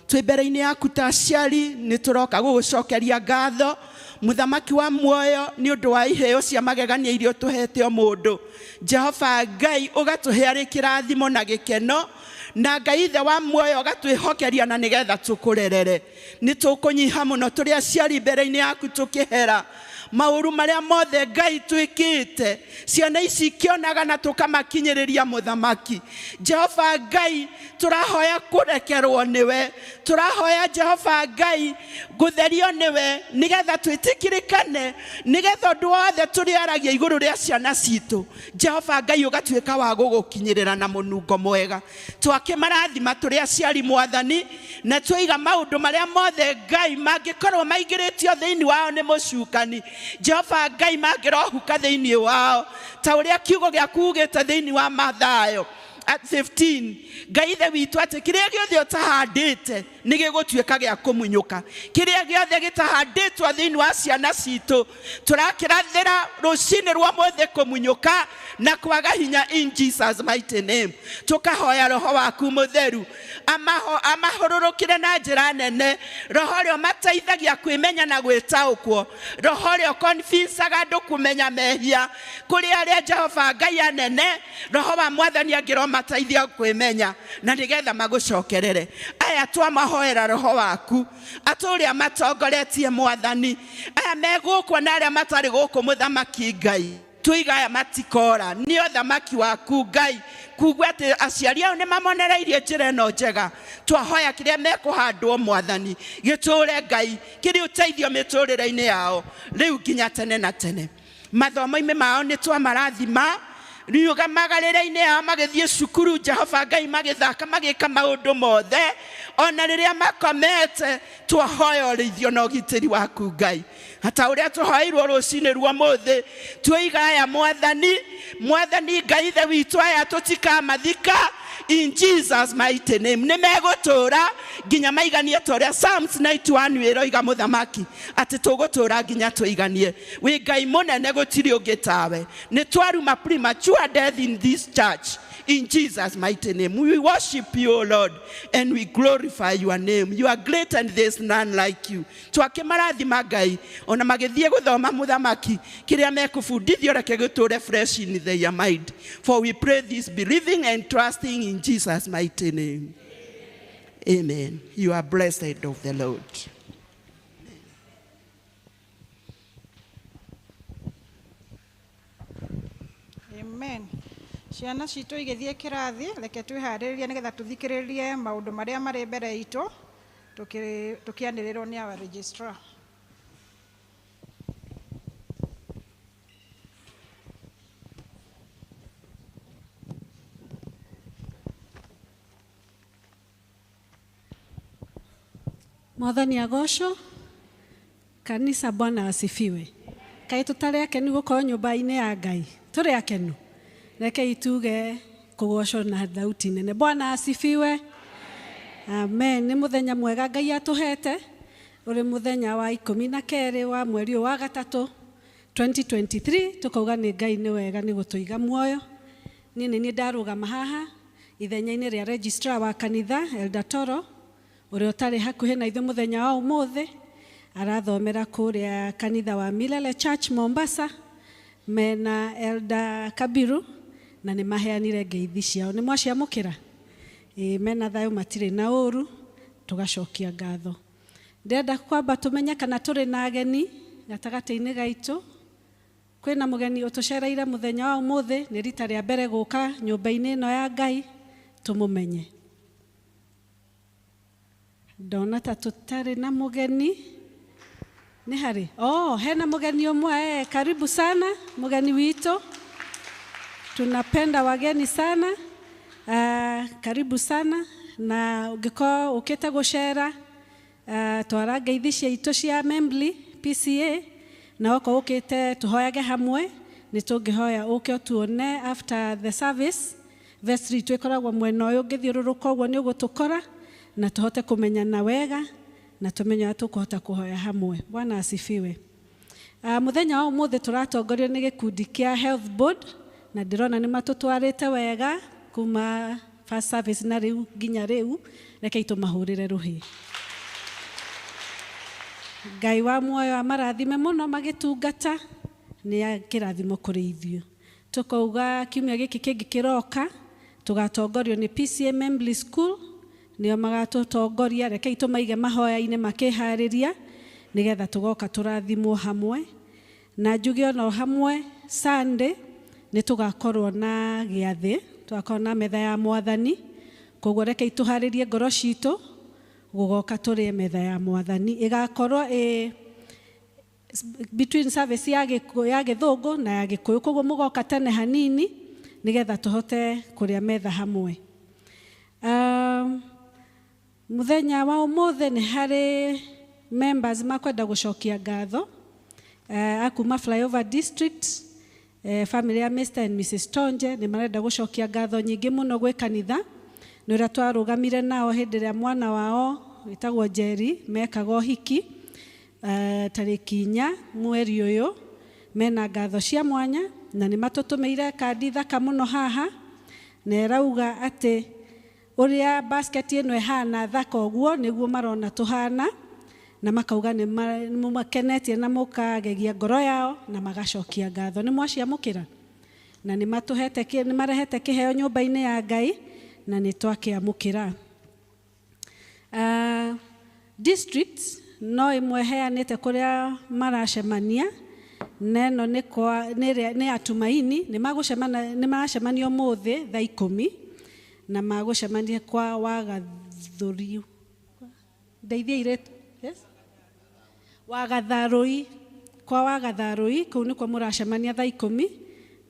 Twĩ mbere-inĩ yaku ta aciari, nĩ tũroka gũgũcokeria ngatho mũthamaki wa muoyo nĩ ũndũ wa iheo cia magegania iria ũtũhete o mũndũ. Jehova Ngai ũgatũhe arĩ kĩrathimo na gĩkeno, na Ngai ithe wa muoyo ũgatwĩhokeria na nĩgetha tũkũrerere. Nĩ tũkũnyiha mũno tũrĩ aciari mbere-inĩ yaku tũkĩhera maũru marĩa mothe Ngai twĩkĩte, ciana ici ikĩonaga na tũkamakinyĩrĩria mũthamaki. Jehova Ngai tũrahoya kũrekerwo nĩwe, tũrahoya Jehova Ngai gũtherio nĩwe, nĩgetha twĩtĩkĩrĩkane, nĩgetha ũndũ wothe tũrĩaragia igũrũ rĩa ciana citũ, Jehova Ngai ũgatuĩka wa gũgũkinyĩrĩra na mũnungo mwega. Twakĩmarathima tũrĩ aciari mwathani, na twaiga maũndũ marĩa mothe Ngai mangĩkorwo maingĩrĩtio thĩinĩ wao nĩ mũcukani, Jehova Ngai mangĩrohuka thĩinĩ wao ta ũrĩa kiugo gĩaku ugĩte thĩinĩ wa Mathayo at 15, Ngai ithe witũ atĩ kĩrĩa gĩothe ũtahandĩte nĩ gĩgũtuĩka gĩa kũmunyũka. Kĩrĩa gĩothe gĩtahandĩtwo thĩinĩ wa ciana citũ tũrakĩrathĩra rũcinĩ rwa ũmũthĩ kũmunyũka na kwaga hinya in Jesus mighty name. Tũkahoya roho waku mũtheru amahũrũrũkĩre na njĩra nene, roho ũrĩa ũmateithagia kwĩmenya na gwĩtaũkwo, roho ũrĩa ũconvincaga andũ kũmenya mehia kũrĩ arĩa Jehova Ngai anene, roho wa mwathani angĩromateithia kwĩmenya na nĩgetha magũcokerere. Aya twamahoera roho waku atũrĩa matongoretie mwathani, aya me gũkũ na arĩa matarĩ gũkũ mũthamaki Ngai, tuiga aya matikora nĩ ũthamaki waku Ngai, kuga atĩ aciari ao nĩ mamonereirie njĩra ĩno njega. Twahoya kĩrĩa mekũhandwo mwathani gĩtũre Ngai kĩrĩ ũteithio mĩtũrĩre-inĩ yao rĩu nginya tene na tene. Mathomo-inĩ mao nĩ twamarathima, riũgamagarĩre-inĩ yao magĩthiĩ cukuru, Jehova Ngai magĩthaka magĩka maũndũ mothe, ona rĩrĩa makomete twahoya ũrĩithio na ũgitĩri waku Ngai. Hata ũrĩa tũhoeirwo rũcinĩ rwa ũmũthĩ, tuoiga aya mwathani, mwathani Ngai ithe witũ aya tũtikamathika in Jesus mighty name. Nĩ megũtũra nginya maiganie ta ũrĩa Psalms 91 ĩroiga mũthamaki atĩ tũgũtũra nginya tũiganie. Wĩ Ngai mũnene gũtirĩ ũngĩ tawe. Nĩ twaruma premature death in this church. In Jesus' mighty name, we worship you, O Lord, and we glorify your name. You are great and there is none like you. Twakĩmarathima Ngai, ona magĩthiĩ gũthoma mũthamaki, kĩrĩa mekũbundithio reke gĩtũre fresh in their mind. For we pray this believing and trusting in Jesus' mighty name. Amen. You are blessed of the Lord. Amen. Ciana citũ igĩthiĩ kĩrathi, reke twĩharĩrĩrie nĩgetha tũthikĩrĩrie maũndũ marĩa marĩ mbere itũ tũkĩanĩrĩrwo nĩ our registrar. Mwathani agocwo, kanisa Bwana asifiwe. Kaĩ tũtarĩ akenu gũkorwo nyũmba-inĩ ya Ngai? Tũrĩ akenu? Rekei tuge kũgocwo na thauti nene. Bwana asifiwe. Amen. Nĩ mũthenya mwega Ngai atũhete, ũrĩ mũthenya wa 12 wa mweri ũyũ wa gatatũ 2023, tũkauga nĩ Ngai nĩ wega nĩ gũtũiga muoyo. Niĩ nĩ niĩ ndarũgama haha ithenya-inĩ rĩa registrar wa kanitha Elder Toro, ũrĩa ũtarĩ hakuhĩ na ithuĩ mũthenya wa ũmũthĩ, arathomera kũrĩa kanitha wa Milele Church Mombasa, mena Elder Kabiru, na nĩ maheanire ngeithi ciao. Nĩ mwaciamũkĩra? Ĩĩ, mena thayũ, matirĩ na ũru, tũgacokia ngatho. Ndĩrenda kwamba tũmenye kana tũrĩ na ageni gatagatĩ-inĩ gaitũ. Kwĩna mũgeni ũtũcereire mũthenya wa ũmũthĩ, nĩ rita rĩa mbere gũka nyũmba-inĩ ĩno ya Ngai, tũmũmenye. Ndona ta tũtarĩ na mũgeni. Nĩ harĩ? Oh, hena mũgeni ũmwe. Karibu sana mũgeni witũ. Tunapenda wageni sana. Karibu sana, na ũngĩkorwo ũkĩte gũcera, twara ngeithi ciitũ cia Membly PCA, na okorwo ũkĩte tũhoyage hamwe, nĩ tũngĩhoya ũke ũtuone after the service. Vestry itũ ĩkoragwo mwena ũyũ, ũngĩthiũrũrũka ũguo nĩ ũgũtũkora, na tũhote kũmenyana wega, na tũmenye ũrĩa tũkũhota kũhoya hamwe. Bwana asifiwe. Mũthenya wa ũmũthĩ tũratongorio nĩ gĩkundi kĩa Health Board, na ndĩrona nĩ matũtwarĩte wega kuma first service na rĩu nginya rĩu. Rekei tũmahũrĩre rũhĩ. Ngai wa muoyo amarathime mũno magĩtungata, nĩ kĩrathimo kũrĩ ithuĩ. Tũkauga kiumia gĩkĩ kĩngĩ kĩroka tũgatongorio nĩ PCA Membly School, nĩo magatũtongoria. Rekei tũmaige mahoya-inĩ makĩharĩria nĩgetha tũgoka tũrathimwo hamwe. Na njuge ono hamwe Sunday nĩ tũgakorwo na gĩathĩ, tũgakorwo na metha ya Mwathani. Koguo rekei tũharĩrie ngoro citũ gũgoka tũrĩe metha ya Mwathani. Ĩgakorwo ĩ between service ya gĩthũngũ na ya gĩkũyũ, koguo mũgoka tene hanini nĩgetha tũhote kũrĩa metha hamwe. Mũthenya wa ũmũthĩ nĩ harĩ members makwenda gũcokia ngatho, akuma Flyover District, family ya Mr and Mrs Tonje nĩ marenda gũcokia ngatho nyingĩ mũno gwĩ kanitha nĩ ũrĩa twarũgamire nao hĩndĩ ĩrĩa mwana wao wĩtagwo Jerry mekaga ũhiki, tarĩki 4 mweri ũyũ. Mena ngatho cia mwanya na nĩ matũtũmĩire kandi thaka mũno haha, na ĩrauga atĩ ũrĩa basket ĩno ĩhana thaka ũguo nĩguo marona tũhana, na makauga nĩ makenetie na mũkagegia ngoro yao na magacokia ngatho. Nĩ mwaciamũkĩra? Na nĩ matũhete, nĩ marehete kĩheo nyũmba-inĩ ya Ngai na nĩ twakĩamũkĩra. District no ĩmwe heanĩte kũrĩa maracemania, na ĩno nĩ ya Tumaini. Nĩ maracemania ũmũthĩ thaa 10, na magũcemania kwa Wagathũri. Ndeithia irĩtu. Yes? Wagatharũi, kwa Wagatharũi, kũu nĩkuo mũracemania thaa 10.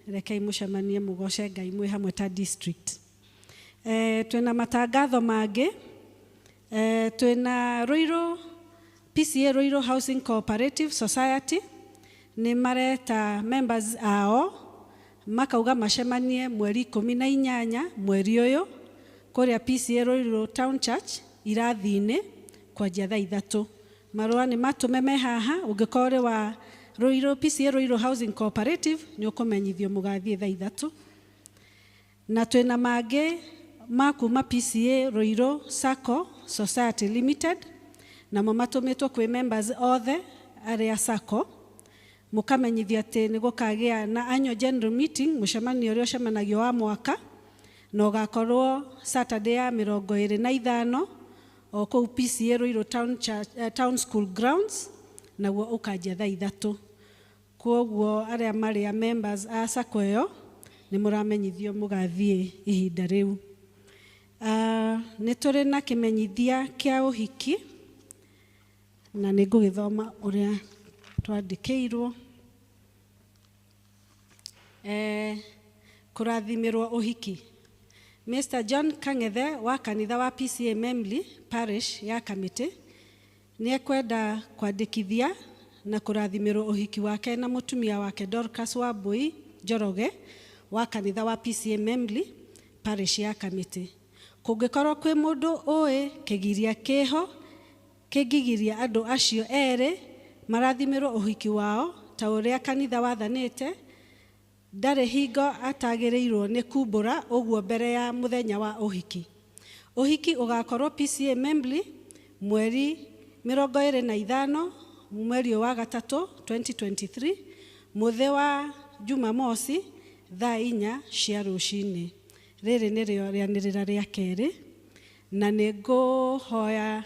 Rekei mũcemanie mũgoce Ngai mwĩ hamwe ta district. Twĩna matangatho mangĩ. Twĩna Ruiru PCA Ruiru Housing Cooperative Society, nĩ mareta members ao makauga macemanie mweri 18 mweri ũyũ kũrĩa PCA Ruiru Town Church irathi-inĩ kwanjia thaa 3. Marũa nĩ matũme me haha, ũngĩkorwo ũrĩ wa Ruiru PCA Ruiru Housing Cooperative nĩ ũkũmenyithio mũgathiĩ thaa 3. Na twĩna mangĩ ma kuma PCA Ruiru Sacco Society Limited, namo matũmĩtwo kwĩ members othe arĩa Sacco, mũkamenyithio atĩ nĩ gũkagĩa na annual general meeting, mũcemanio ũrĩa ũcemanagio wa mwaka, na ũgakorwo Saturday ya 25 o kũu PCA Ruiru Town Church, Town School Grounds, naguo ũkanjia thaa 3. Kwoguo arĩa marĩ a members a Sacco ĩyo Nĩ mũramenyithio mũgathiĩ ihinda rĩu. Nĩ tũrĩ na kĩmenyithia kĩa ũhiki na nĩ ngũgĩthoma ũrĩa twandĩkĩirwo. Kũrathimĩrwo ũhiki. Mr. John Kang'ethe wa kanitha wa PCA Memli Parish ya Kamĩtĩ nĩ ekwenda kwandĩkithia na kũrathimĩrwo ũhiki wake na mũtumia wake Dorcas Wambui Njoroge wa kanitha wa PCA Memli Parish ya Kamĩtĩ. Kũngĩkorwo kwĩ mũndũ ũĩ kĩgiria kĩho kĩngĩgiria andũ acio erĩ marathimĩrwo ũhiki wao ta ũrĩa kanitha wathanĩte, ndarĩ hingo atagĩrĩirwo nĩ kumbũra ũguo mbere ya mũthenya wa ũhiki. Ũhiki ũgakorwo PCA Membley mweri 25 mweri wa gatatũ 2023 mũthĩ wa Jumamosi thaa 4 cia rũcinĩ. Rĩrĩ nĩrĩo rĩanĩrĩra rĩa kerĩ, na nĩ ngũhoya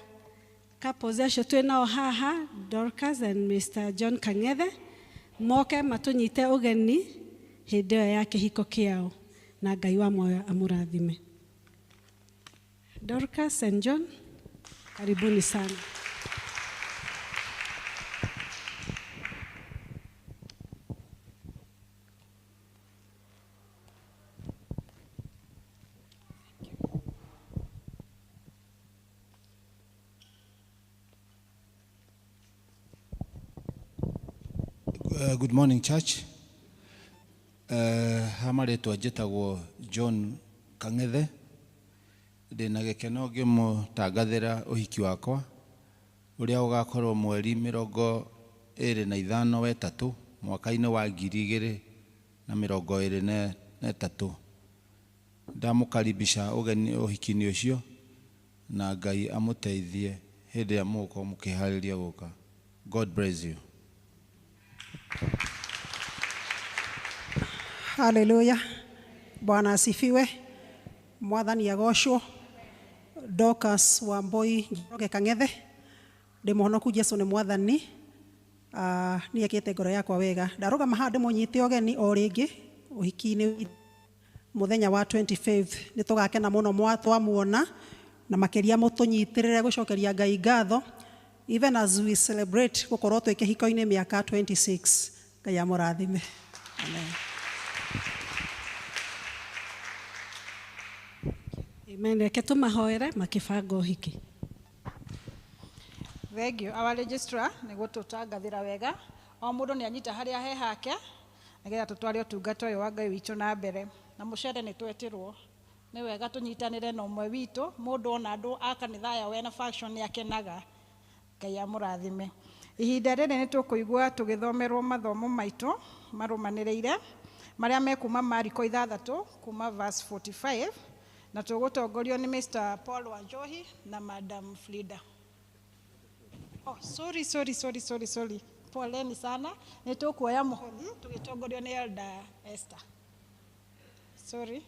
couples acio twĩ nao haha, Dorcas and Mr. John Kang'ethe, moke matũnyite ũgeni hĩndĩ ĩyo ya kĩhiko kĩao, na Ngai wa muoyo amũrathime. Dorcas and John, karibuni sana. Good morning, church. Ha marĩtwa njĩtagwo John Kang'ethe. Ndĩna gĩkeno ngĩmũtangathĩra ũhiki wakwa ũrĩa ũgakorwo mweri 25 wa 3 mwaka-inĩ wa 2023. Ndamũkaribisha ũgeni ũhiki-inĩ ũcio na Ngai amũteithie hĩndĩ ĩrĩa mũgũkorwo mũkĩharĩria gũka. God bless you. Haleluya. Bwana asifiwe. Mwathani agocwo. Dorcas Wambui Njoroge Kang'ethe. Ndĩ mũhonoku Jesu nĩ mwathani. Nĩ ekĩte ngoro yakwa wega. Ndarũgama haha ndĩmũnyite ũgeni o rĩngĩ ũhiki-inĩ mũthenya wa 25th. Nĩ tũgakena mũno twamuona na makĩria mũtũnyitĩrĩre gũcokeria Ngai ngatho even as we celebrate gũkorwo twĩ kĩhiko-inĩ mĩaka 26. Ngai amũrathime. Amen. Amen. Reke tũmahoere makĩbanga ũhiki. Thank you. Our registrar nĩ gũtũtangathĩra wega. O mũndũ nĩ anyita harĩa he hake nĩgetha tũtware ũtungata ũyũ wa Ngai witũ na mbere. Na mũcere nĩ twetĩrwo. Nĩ wega tũnyitanĩre na ũmwe witũ. Mũndũ ona andũ a kanitha aya wena faction nĩ akenaga. Ngai amũrathime. Ihinda rĩrĩ nĩ tũkũigua tũgĩthomerwo mathomo maitũ marũmanĩrĩire marĩa mekuma Mariko 6 kuma verse 45 na tũgũtongorio nĩ Mr. Paul Wanjohi na Madam Frida. Oh, sorry. Poleni sana. Nĩ tũkuoya mũhothi tũgĩtongorio nĩ Elder Esther. Sorry.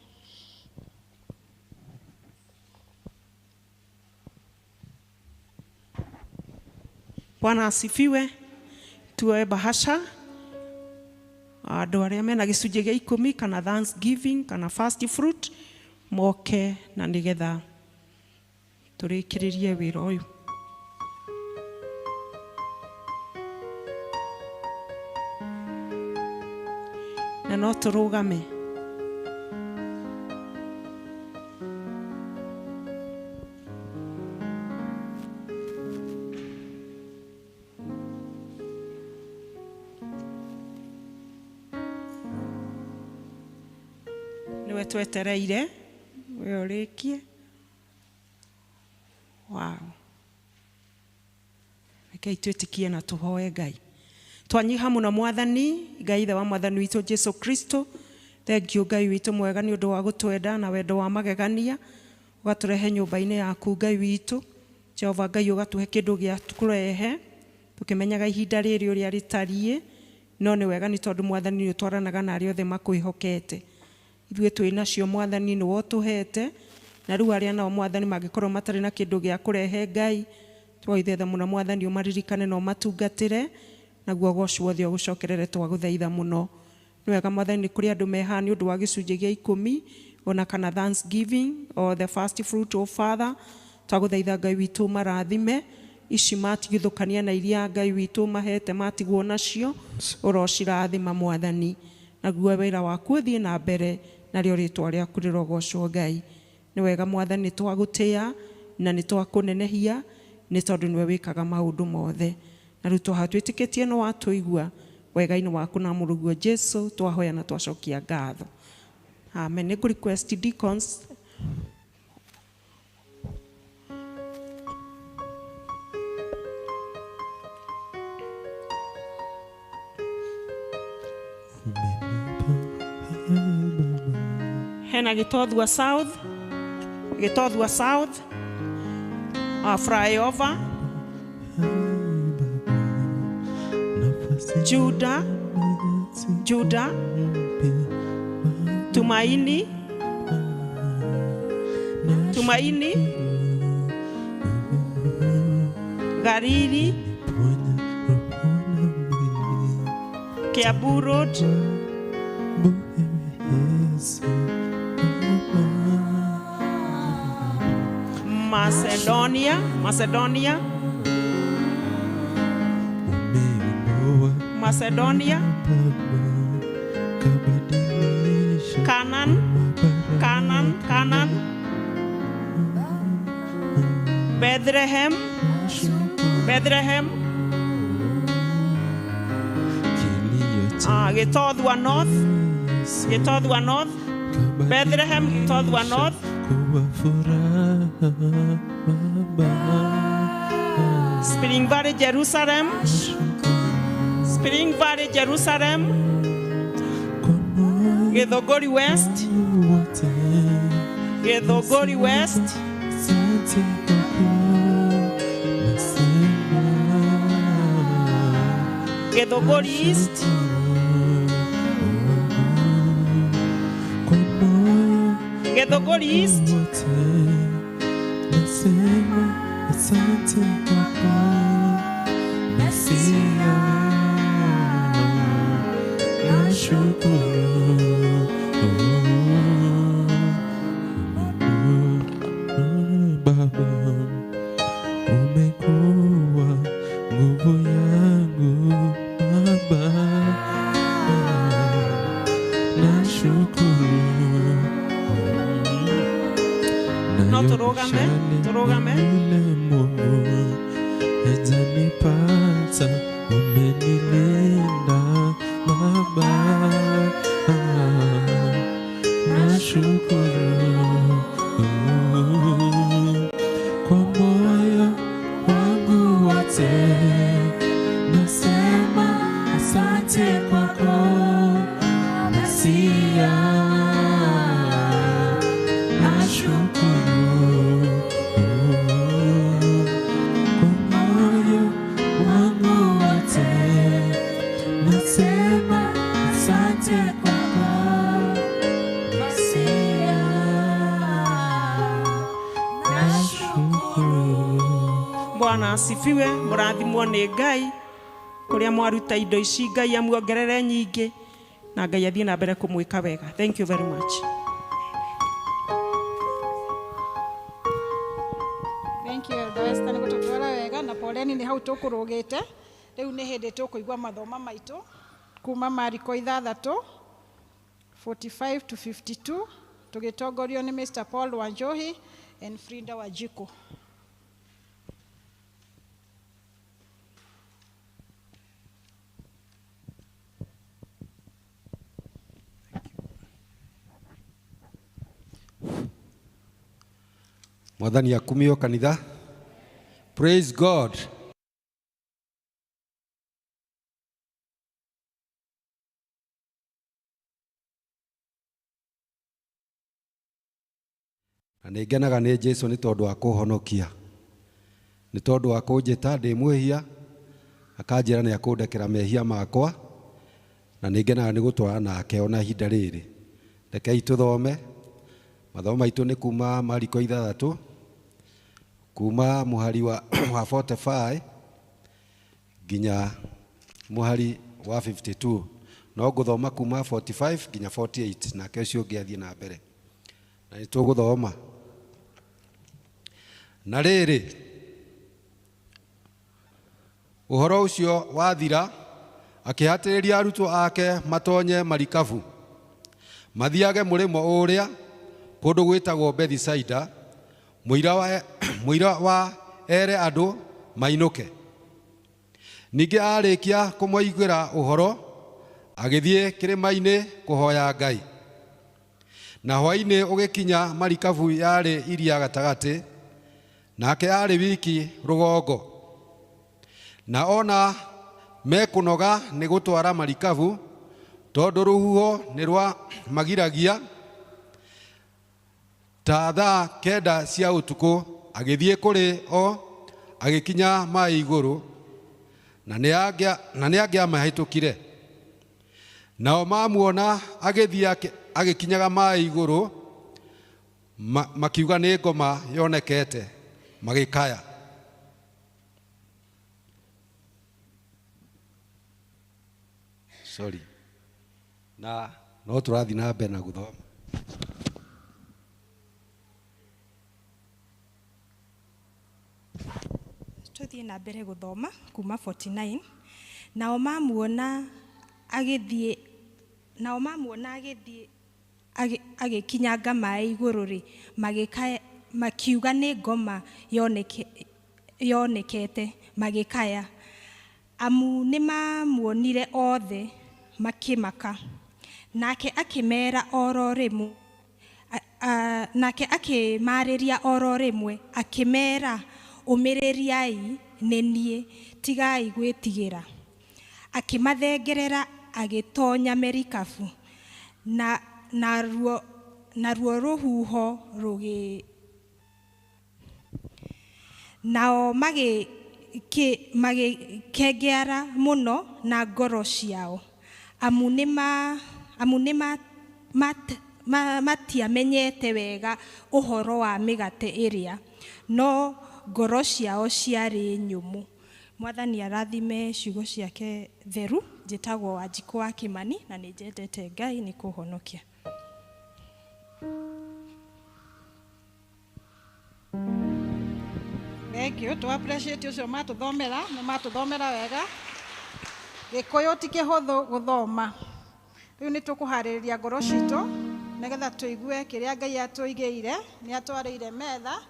Bwana asifiwe. Tuoe bahasha andũ arĩa mena gĩcunjĩ gĩa 10 kana thanksgiving kana first fruit moke na nĩgetha tũrĩkĩrĩrie wĩra ũyũ. Na no tũrũgame. Nĩwe twetereire we ũrĩkie. Wow. Rekei twĩtĩkie na tũhoe Ngai. Twanyiha mũno Mwathani Ngai ithe wa Mwathani witũ Jesu Kristo. Thank you Ngai witũ mwega nĩ ũndũ wa gũtwenda na wendo wa magegania ũgatũrehe nyũmba-inĩ yaku Ngai witũ. Jehova Ngai ũgatũhe kĩndũ gĩa kũrehe tũkĩmenyaga ihinda rĩrĩ ũrĩa rĩtariĩ, no nĩ wega nĩ tondũ Mwathani nĩ ũtwaranaga na arĩa othe makwĩhokete. Ithuĩ twĩ nacio Mwathani nĩwe ũtũhete, na rĩu arĩa nao Mwathani mangĩkorwo matarĩ na kĩndũ gĩa kũrehe Ngai, twaithetha mũno Mwathani ũmaririkane na ũmatungatĩre, naguo ũgoco wothe ũgũcokerere twagũthaitha mũno Nĩ wega Mwathani nĩ kũrĩ andũ mehaha nĩ ũndũ wa gĩcunjĩ gĩa ikũmi ona kana thanksgiving or the first fruit of Father. Twagũthaitha Ngai witũ marathime ici matigithũkania na iria Ngai witũ mahete matigwo nacio, ũrocirathima Mwathani, naguo wĩra waku ũthiĩ na mbere, narĩo rĩtwa rĩaku rĩrogocwo Ngai. Nĩ wega Mwathani, nĩ twagũtĩa na nĩ twakũnenehia, nĩ tondũ nĩwe wĩkaga maũndũ mothe. Na rĩu twaha twĩtĩkĩtie nĩ watũigua wega-inĩ waku na mũrũguo Jesu twahoya na twacokia ngatho. Amen. Nĩ ngũ request deacons hena Gĩtothua South, Gĩtothua South, flyover, Juda, Juda, Tumaini, Tumaini, Gariri, Kiambu Road, Macedonia, Macedonia, Macedonia, Canaan, Canaan, Canaan, Bethlehem, Bethlehem, Gĩtothua North, Gĩtothua North, Bethlehem, Gĩtothua North, Spring Valley, Jerusalem, Spring Valley, Jerusalem, Githogori West, Githogori West, Githogori East, Githogori East, Baba, umekuwa nguvu yangu Baba, nashukuru. No tũrũgame, tũrũgame. Yule mwovu hajanipata, umenilinda Baba, nashukuru kwa moyo wangu wote, nasema asante kwako Mesia, nashukuru kwa moyo wangu wote, nasema asante kwako Mesia, nashukuru. Bwana asifiwe. Mũrathimwo nĩ Ngai kũrĩa mwaruta indo ici, Ngai amuongerere nyingĩ na Ngai athiĩ na mbere kũmwĩka wega. Thank you very much. Thank you Elder Esther nĩ gũtũtwara wega na poleni nĩ hau tũkũrũgĩte. Rĩu nĩ hĩndĩ tũkũigua mathoma maitũ kuma Mariko 6 45 to 52 tũgĩtongorio nĩ Mr. Paul Wanjohi and Frida Wanjiku. Mwathani akumio kanitha. Praise God. Na nĩ ngenaga nĩ Jesu nĩ tondũ wa kũhonokia, nĩ tondũ wa kũnjĩta ndĩ mwĩhia, akanjĩra nĩ akũndekera mehia makwa, na nĩ ngenaga nĩ gũtwara nake ona ihinda rĩrĩ. Rekei tũthome mathomo maitũ nĩ kuma Mariko 6 kuma mũhari wa 45 nginya mũhari wa 52. No ngũthoma kuma 45 nginya 48, nake ũcio ũngĩ athiĩ na mbere. Na nĩ tũgũthoma. Na rĩrĩ, ũhoro ũcio wathira, akĩhatĩrĩria arutwo ake matonye marikabu, mathiage mũrĩmo ũrĩa kũndũ gwĩtagwo Bethisaida, mũira wa ere andũ mainũke. Ningĩ arĩkia kũmoigĩra ũhoro, agĩthiĩ kĩrĩma-inĩ kũhoya Ngai. Na hwaĩ-inĩ ũgĩkinya marikabu yarĩ iria gatagatĩ, nake arĩ wiki rũgongo. Na ona mekũnoga nĩ gũtwara marikabu, tondũ rũhuho nĩ rwa magiragia. Ta thaa 9 cia ũtukũ agĩthiĩ kũrĩ o, agĩkinya maĩ igũrũ, na nĩ angĩamahĩtũkire. Nao mamuona agĩthiĩ agĩkinyaga maĩ igũrũ, makiuga nĩ ngoma yonekete, magĩkaya. Sorry. Na no tũrathiĩ na mbere na gũthoma. Tũthiĩ na mbere gũthoma kuma 49. Nao mamuona agĩthiĩ, nao mamuona agĩthiĩ agĩkinyanga maĩ igũrũ rĩ, magĩkaya, makiuga nĩ ngoma yonekete, magĩkaya. Amu nĩ mamuonire othe makĩmaka. Nake akĩmera oro rĩmwe, nake akĩmarĩria oro rĩmwe, akĩmera, ũmĩrĩriai, nĩ niĩ, tigai gwĩtigĩra. Akĩmathengerera agĩtonya merikabu, na naruo rũhuho rũgĩ. Nao magĩkengeara mũno na ngoro ciao, amu nĩ matiamenyete wega ũhoro wa mĩgate ĩrĩa, no ngoro ciao ciarĩ nyũmũ. Mwathani arathime ciugo ciake theru. Njĩtagwo Wanjikũ wa Kĩmani na nĩ njendete Ngai nĩ kũhonokia. Thank you. To appreciate ũcio matũthomera, nĩ matũthomera wega. Gĩkũyũ ti kĩhũthũ gũthoma. Rĩu nĩ tũkũharĩrĩria ngoro citũ nĩgetha tũigue kĩrĩa Ngai atũigĩire. Nĩ atwarĩire metha,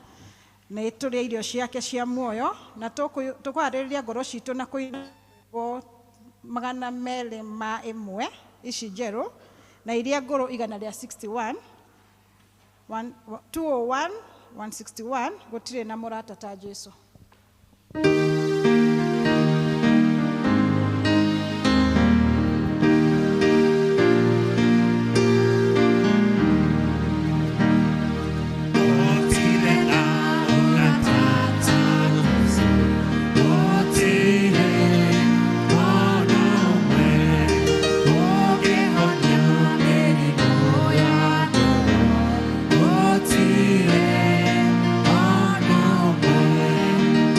nĩ tũrĩe irio ciake cia muoyo, na tũkũharĩrĩria ngoro citũ na kũina 201 ici njerũ, na iria ngũrũ 161, 201, 161, gũtirĩ na mũrata ta Jesu.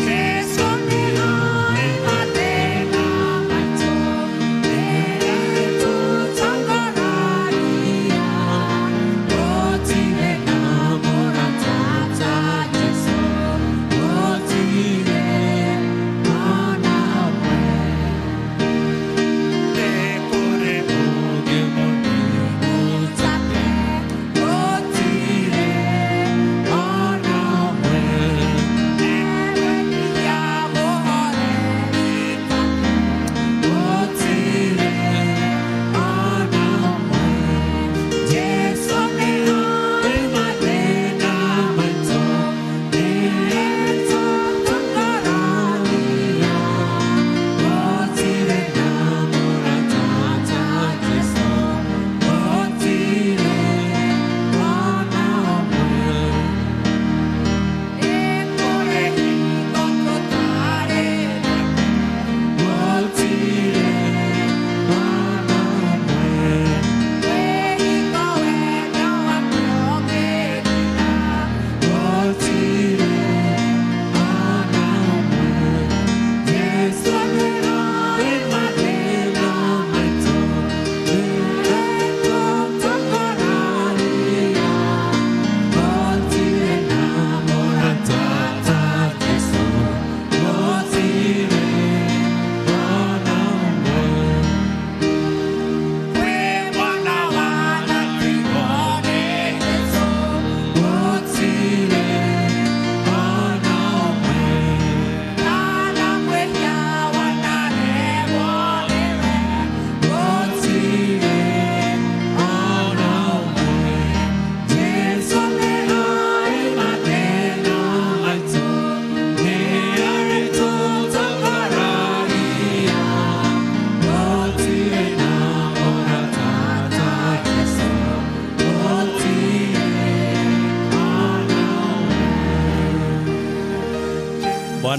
Yes,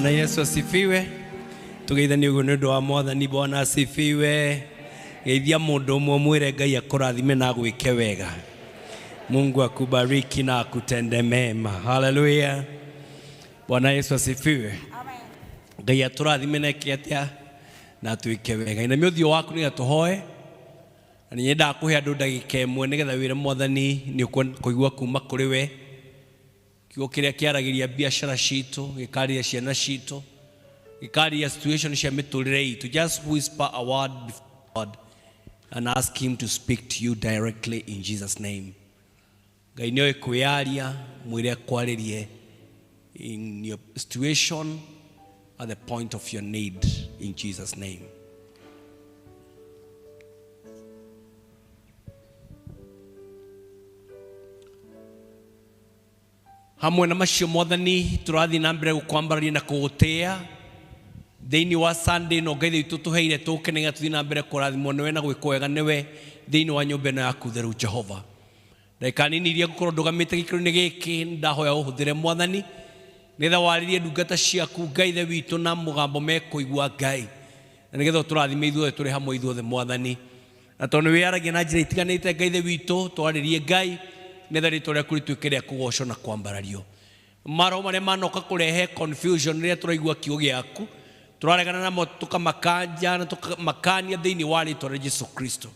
Bwana Yesu asifiwe. Tugeithanie ũguo nĩ ũndũ wa Mwathani. Bwana asifiwe. Geithia mũndũ ũmwe mwĩre Ngai akũrathime na agwĩke wega. Mungu akubariki na akutende mema. Haleluya. Bwana Yesu asifiwe. Ngai atũrathime na eke atĩa na atwĩke wega. Inamia ũthiũ waku nĩgetha tũhoe. Na nĩ nyendaga kũhe andũ ndagĩka ĩmwe nĩgetha wĩre Mwathani nĩ ũkũigua kuma kũrĩ we. Kiugo kĩrĩa kĩaragĩria biacara citũ, gĩkarĩria ciana citũ, gĩkarĩria situation cia mĩtũrĩre itũ. Just whisper a word before God and ask him to speak to you directly in Jesus name. Ngai nĩoĩ kwĩyaria, mwĩre akwarĩrie in your situation at the point of your need in Jesus name. Hamwe na macio Mwathani tũrathiĩ na mbere gũkwambararia na kũgũtĩĩa thĩinĩ wa Sunday no Ngai witũ tũheire tũke nĩgetha tũthiĩ na mbere kũrathimwo nĩwe na gwĩkwo wega nĩwe thĩinĩ wa nyũmba ĩno yaku theru Jehova. Ndagĩka nini iria ngũkorwo ndũgamĩte gĩkĩro-inĩ gĩkĩ ndahoya ũhũthĩre Mwathani nĩgetha warĩrie ndungata ciaku Ngai ithe witũ na mũgambo mekũigua Ngai, na nĩgetha ũtũrathime ithuothe tũrĩ hamwe ithuothe Mwathani. Na tondũ nĩ wĩyaragia na njĩra itiganĩte Ngai ithe witũ, twarĩrie Ngai nĩgetha rĩtwa rĩaku rĩtuĩke rĩa kũgocwo na kwambarario. Maroho marĩa manoka kũrehe confusion rĩrĩa tũraigua kiugo gĩaku tũraregana namo tũkamakanja na tũkamakania thĩinĩ wa rĩtwa rĩa Jesu Kristo.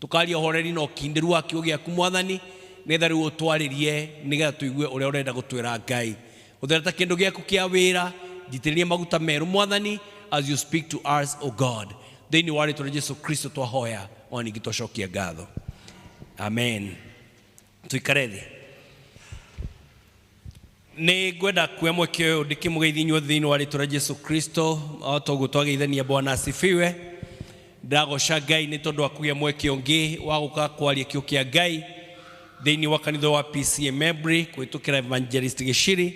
Tũkaria ũhoreri na ũkindĩru wa kiugo gĩaku Mwathani nĩgetha rĩu ũtwarĩrie nĩgetha tũigue ũrĩa ũrenda gũtwĩra Ngai. Ũthera ta kĩndũ gĩaku kĩa wĩra, njitĩrĩrie maguta merũ Mwathani as you speak to us, O God. Thĩinĩ wa rĩtwa rĩa Jesu Kristo twahoya ona ningĩ twacokia ngatho. Amen. Tuikare thĩ. Nĩ ngwenda kuoya mweke ũyũ ndĩkĩmũgeithie inyuothe thĩinĩ wa rĩtwa rĩa Jesu Kristo o ta ũguo twageithania. Bwana asifiwe. Ndagoca Ngai nĩ tondũ wa kũgĩa mweke ũngĩ wa gũka kwaria kiugo kĩa Ngai thĩinĩ wa kanitha wa PCEA Membley kũhĩtũkĩra Evangelist Gĩciri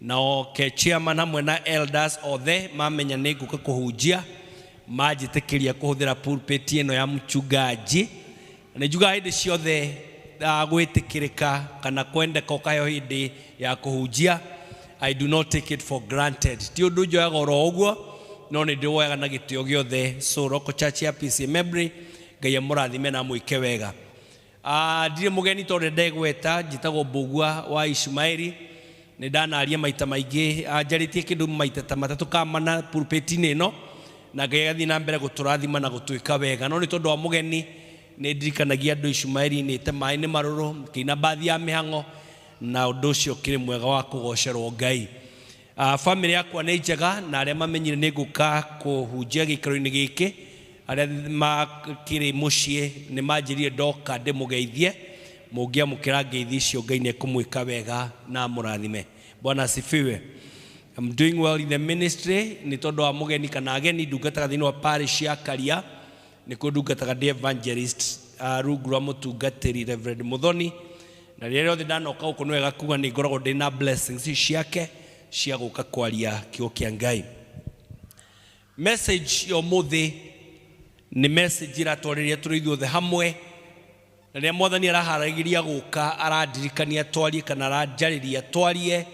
nao ke chairman hamwe na elders othe mamenya nĩ ngũka kũhunjia manjĩtĩkĩria kũhũthĩra pulpit ĩno ya mchungaji. Na nĩ njugaga hĩndĩ ciothe gwĩtĩkĩrĩka kana kwendeka ũkaheo hĩndĩ ya kũhunjia, I do not take it for granted. Ti ũndũ njoyaga oro ũguo, no nĩ ndĩwoyaga na gĩtĩo gĩothe. So Local Church ya PCEA Membley, Ngai amũrathime na amwĩke wega. Ndirĩ mũgeni tondũ ndegweta, njĩtagwo Mbũgua wa Ishumaeli. Nĩ ndanaria maita maingĩ, njarĩtie kĩndũ maita ta matatũ kana mana pulpit-inĩ ĩno, na Ngai agathiĩ na mbere gũtũrathima na gũtwĩka wega. No nĩ tondũ wa mũgeni nĩ ndirikanagia andũ Ishumaeli nĩte maĩ nĩ marũrũ, ngĩina mbathi ya mĩhang'o, na ũndũ ũcio ũkĩrĩ mwega wa kũgocerwo Ngai. Family yakwa nĩ njega, na arĩa mamenyire nĩ ngũka kũhunjia gĩikaro-inĩ gĩkĩ, arĩa makĩrĩ mũciĩ nĩ manjĩrire ndoka ndĩmũgeithie. Mũngĩamũkĩra ngeithi icio Ngai nĩ ekũmwĩka wega na amũrathime. Bwana asifiwe. I'm doing well in the ministry nĩ tondũ wa mũgeni kana ageni ndungataga thĩinĩ wa parish ya Karia, nĩkuo ndungataga ndĩ evangelist rungu rwa mũtungatĩri Reverend Muthoni, na rĩrĩa rĩothe ndanoka gũkũ nĩ wega kuga nĩ ngoragwo ndĩ na blessings ciake cia gũka kwaria kiugo kĩa Ngai. Message ya ũmũthĩ nĩ message ĩratwarĩria tũrĩ ithuothe hamwe, na rĩrĩa Mwathani araharagĩria gũka arandirikania twarie kana aranjarĩria twarie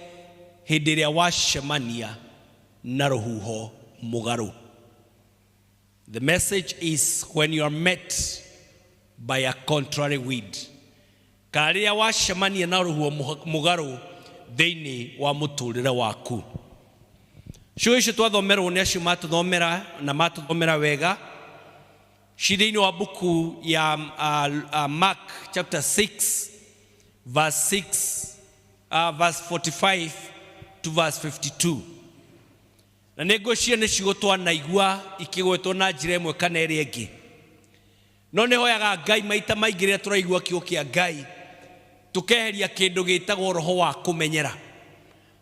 hĩndĩ ĩrĩa wacemania na rũhuho mũgarũ. The message is when you are met by a contrary wind. Kana rĩrĩa wacemania na rũhuho mũgarũ thĩinĩ wa mũtũrĩre waku. Ciugo icio twathomerwo nĩ acio matũthomera na matũthomera wega ci thĩinĩ wa buku ya Mark chapter 6 verse 6 verse 45 to verse 52. Na nĩ ngwĩciria nĩ ciugo twanaigua ikĩgwetwo na njĩra ĩmwe kana ĩrĩa ĩngĩ. No nĩ hoyaga Ngai maita maingĩ rĩrĩa tũraigua kiugo kĩa Ngai tũkeheria kĩndũ gĩtagwo roho wa kũmenyera.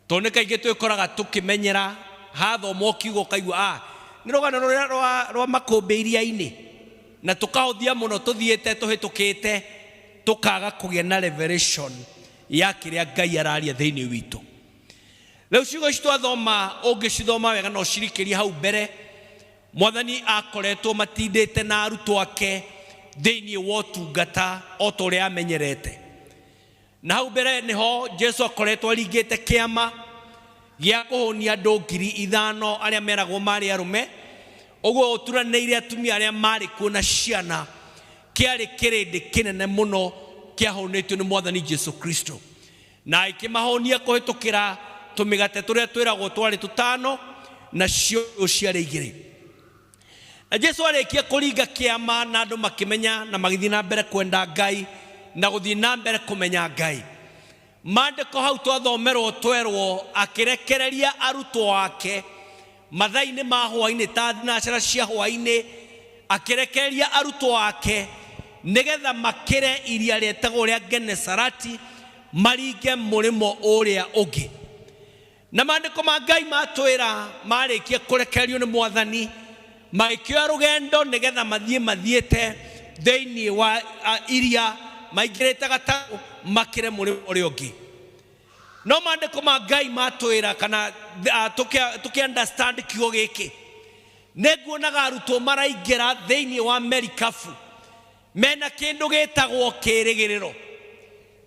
Tondũ nĩ kaingĩ twĩkoraga tũkĩmenyera hathomwo kiugo ũkaigua nĩ rũgano rũrĩa rwa makũmbĩ iria-inĩ, na tũkahũthia mũno tũthiĩte tũhĩtũkĩte tũkaga kũgĩa na revelation ya kĩrĩa Ngai araria thĩinĩ witũ. Rĩu ciugo ici twathoma ũngĩcithoma wega na ũcirikĩrie hau mbere, Mwathani akoretwo matindĩte na arutwo ake thĩinĩ wa ũtungata o ta ũrĩa amenyerete. Na hau mbere nĩho Jesu akoretwo aringĩte kĩama Gĩa kũhũnia andũ 5,000 arĩa meragwo marĩ arũme, ũguo ũturanĩire atumia arĩa marĩ kuo na ciana, kĩarĩ kĩrĩndĩ kĩnene mũno kĩahũnĩtio nĩ Mwathani Jesu Kristo. Na ĩkĩmahũnia kũhĩtũkĩra tũmĩgate tũrĩa twĩragwo twarĩ tũtano na cio ciarĩ igĩrĩ. Na Jesu arĩkia kũringa kĩama na andũ makĩmenya na magĩthiĩ na mbere kwenda Ngai na gũthiĩ na mbere kũmenya Ngai. Maandĩko hau twathomerwo twerwo akĩrekereria arutwo ake mathaa-inĩ ma hwaĩ-inĩ ta thinacara cia hwaĩ-inĩ, akĩrekereria arutwo ake nĩgetha makĩre iria rĩetagwo rĩa Genesarati maringe mũrĩmo ũrĩa ũngĩ. Na maandĩko ma Ngai matwĩra marĩkia kũrekererio nĩ Mwathani magĩkĩoya rũgendo nĩgetha mathiĩ mathiĩte thĩinĩ wa iria maingĩrĩte gatarũ makĩre mũrĩmo ũrĩa ũngĩ. No maandĩko ma Ngai matwĩra kana tũkĩ understand kiugo gĩkĩ, nĩ nguonaga arutwo maraingĩra thĩinĩ wa merikabu mena kĩndũ gĩtagwo kĩĩrĩgĩrĩro.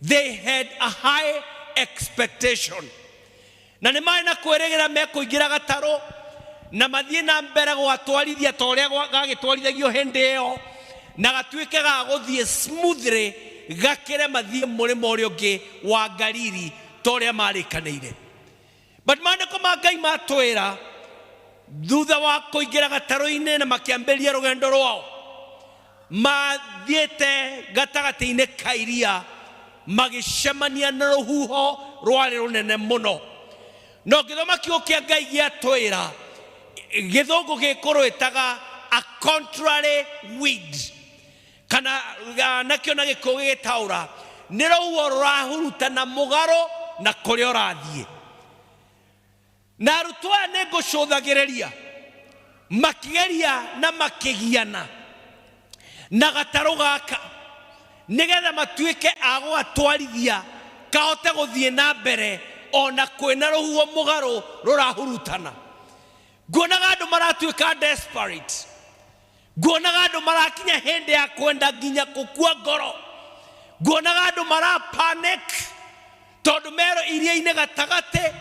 They had a high expectation. Na nĩ marĩ na kwĩrĩgĩra mekũingĩra gatarũ na mathiĩ na mbere gwatwarithia ta ũrĩa gagĩtwarithagio hĩndĩ ĩyo, na gatuĩke ga gũthiĩ smoothly gakĩre mathiĩ mũrĩmo ũrĩa ũngĩ wa Galili ta ũrĩa marĩkanĩire. But maandĩko ma Ngai matwĩra thutha wa kũingĩra gatarũ-inĩ na makĩambĩrĩria rũgendo rwao, mathiĩte gatagatĩ-inĩ ka iria magĩcemania na rũhuho rwarĩ rũnene mũno. No ngĩthoma kiugo kĩa Ngai gĩatwĩra gĩthũngũ gĩkũrwĩtaga a contrary wind, kana nakĩo na gĩkũyũ gĩgĩtaũra nĩ rũhuho rũrahurutana mũgarũ na kũrĩa ũrathiĩ. Na arutwo aya nĩ ngũcũthagĩrĩria makĩgeria na makĩgiana na gatarũ gaka nĩgetha matuĩke a gũgatwarithia kahote gũthiĩ na mbere ona kwĩna rũhuho mũgarũ rũrahurutana. Nguonaga andũ maratuĩka desperate, nguonaga andũ marakinya hĩndĩ ya kwenda nginya gũkua ngoro, nguonaga andũ mara panic tondũ mero iria-inĩ gatagatĩ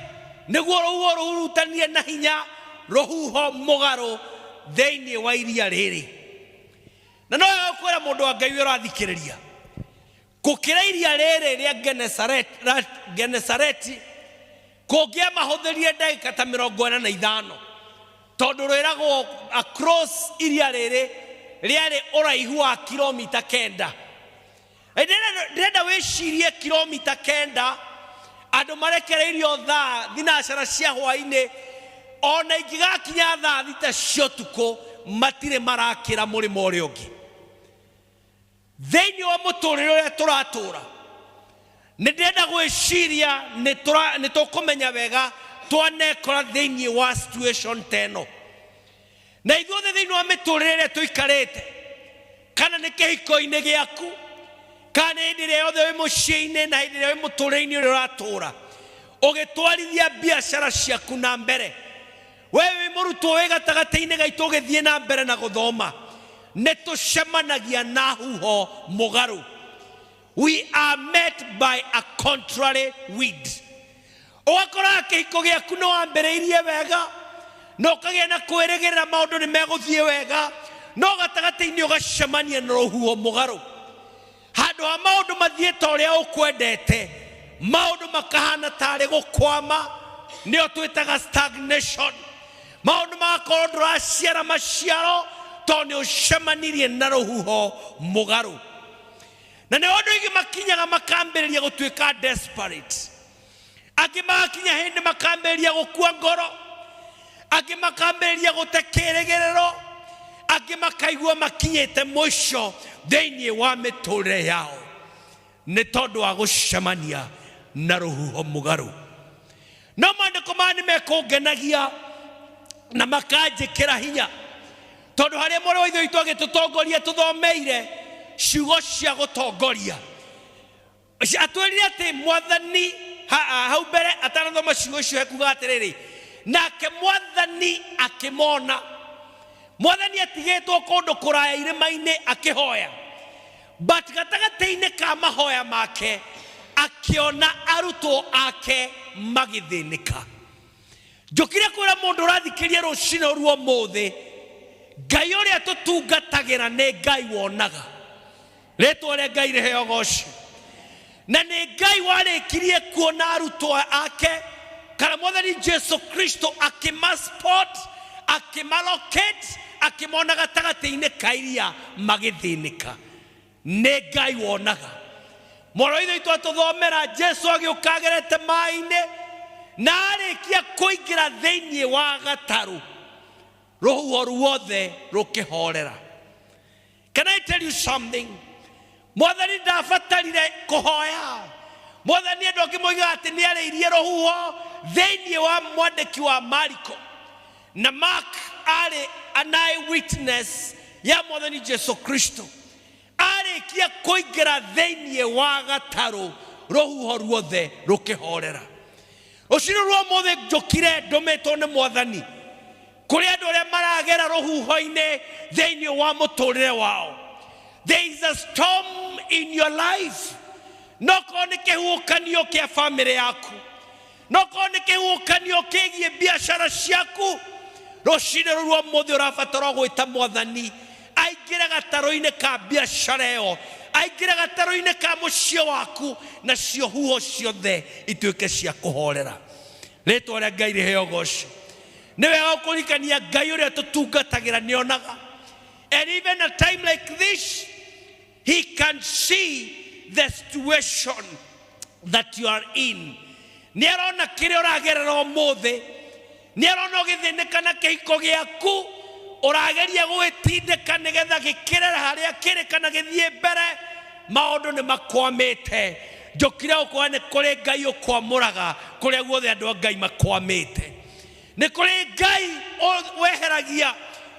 nĩguo rũhuho rũhurutanie na hinya rũhuho mũgarũ thĩinĩ wa iria rĩrĩ. Na no wega kwĩra mũndũ wa Ngai ũrĩa ũrathikĩrĩria, gũkĩra iria rĩrĩ rĩa Genesareti kũngĩamahũthĩrire ndagĩka ta 45, tondũ rwĩragwo across iria rĩrĩ rĩarĩ ũraihu wa kilomita 9. Ndĩrenda wĩcirie kilomita 9, andũ marekereirio thaa thinacara cia hwaĩ-inĩ, ona ingĩgakinya thaa 6 cia ũtukũ matirĩ marakĩra mũrĩmo ũrĩa ũngĩ. Thĩinĩ wa mũtũrĩre ũrĩa tũratũra, nĩ ndĩrenda gwĩciria nĩ tũkũmenya wega twanekora thĩinĩ wa situation ta ĩno. Na ithuothe thĩinĩ wa mĩtũrĩre ĩrĩa tũikarĩte, kana nĩ kĩhiko-inĩ gĩaku, kana nĩ hĩndĩ ĩrĩa yothe wĩ mũciĩ-inĩ na hĩndĩ ĩrĩa wĩ mũtũrĩre-inĩ ũrĩa ũratũra, ũgĩtwarithia biacara ciaku na mbere, we wĩ mũrutwo wĩ gatagatĩ-inĩ gaitũ ũgĩthiĩ na mbere na gũthoma, nĩ tũcemanagia na huho mũgarũ. We are met by a contrary wind. Ũgakora kĩhiko gĩaku nĩ wambĩrĩirie wega na ũkagĩa na kwĩrĩgĩrĩra maũndũ nĩ megũthiĩ wega, no gatagatĩ-inĩ ũgacemania na rũhuho mũgarũ. Handũ ha maũndũ mathiĩ ta ũrĩa ũkwendete, maũndũ makahana tarĩ gũkwama, nĩyo twĩtaga stagnation. Maũndũ magakorwo ndũraciara maciaro tondũ nĩ ũcemanirie na rũhuho mũgarũ. Na nĩ andũ aingĩ makinyaga makambĩrĩria gũtuĩka desperate, angĩ magakinya hĩndĩ makambĩrĩria gũkua ngoro, angĩ makambĩrĩria gũte kĩĩrĩgĩrĩro, angĩ makaigua makinyĩte mũico thĩinĩ wa mĩtũrĩre yao nĩ tondũ wa gũcemania na rũhuho mũgarũ. No maandĩko maya nĩ mekũngenagia na makanjĩkĩra hinya, tondũ harĩa mwarĩ wa Ithe witũ agĩtũtongoria tũthomeire ciugo cia gũtongoria, atwĩrire atĩ Mwathani hau mbere atanathoma ciugo icio ekuga atĩrĩrĩ, nake Mwathani akĩmona. Mwathani atigĩtwo kũndũ kũraya irĩma-inĩ akĩhoya, but gatagatĩ-inĩ ka mahoya make akĩona arutwo ake magĩthĩnĩka. Njũkire kwĩra mũndũ ũrathikĩria rũcinĩ ruo mũthĩ, Ngai ũrĩa tũtungatagĩra nĩ Ngai wonaga. Rĩtwa rĩa Ngai rĩheo goci. Na nĩ Ngai warĩkirie kuona arutwo ake kana Mwathani Jesu Kristo akĩmaspot, akĩmalocate, akĩmona gatagatĩ-inĩ ka iria magĩthĩnĩka. Nĩ Ngai wonaga. Mũrũ wa Ithe witũ atũthomera Jesu agĩũka agerete maĩ-inĩ na arĩkia kũingĩra thĩinĩ wa gatarũ, rũhuho ruothe rũkĩhorera. Can I tell you something? Mwathani ndabatarire kũhoya. Mwathani andũ angĩ moigaga atĩ nĩ arĩirie rũhuho thĩinĩ wa mwandĩki wa Mariko. Na Mark arĩ an eye witness ya Mwathani Jesu Kristo. Arĩkia kũingĩra thĩinĩ wa gatarũ, rũhuho ruothe rũkĩhorera. Rũcinĩ rwa ũmũthĩ njũkire ndũmĩtwo nĩ Mwathani kũrĩ andũ arĩa maragera rũhuho-inĩ thĩinĩ wa mũtũrĩre wao. There is a storm in your life. No korwo nĩ kĩhuhũkanio kĩa bamĩrĩ yaku, no korwo nĩ kĩhuhũkanio kĩgiĩ biacara ciaku, rũcinĩ rũu rwa ũmũthĩ ũrabatara gwĩta Mwathani aingĩre gatarũ-inĩ ka biacara ĩyo, aingĩre gatarũ-inĩ ka mũciĩ waku, nacio huho ciothe ituĩke cia kũhorera. Rĩtwa rĩa Ngai rĩheo goci. Nĩ wega gũkũririkania Ngai ũrĩa tũtungatagĩra nĩonaga. And even a time like this, he can see the situation that you are in. Nĩ arona kĩrĩa ũragerera ũmũthĩ, nĩ arona ũgĩthĩnĩka na kĩhiko gĩaku, ũrageria gũgĩtindĩka nĩgetha gĩkĩre harĩa kĩrĩ kana gĩthiĩ mbere, maũndũ nĩ makwamĩte. Njũkire gũkwĩra nĩ kũrĩ Ngai ũkwamũraga kũrĩa guothe andũ a Ngai makwamĩte. Nĩ kũrĩ Ngai weheragia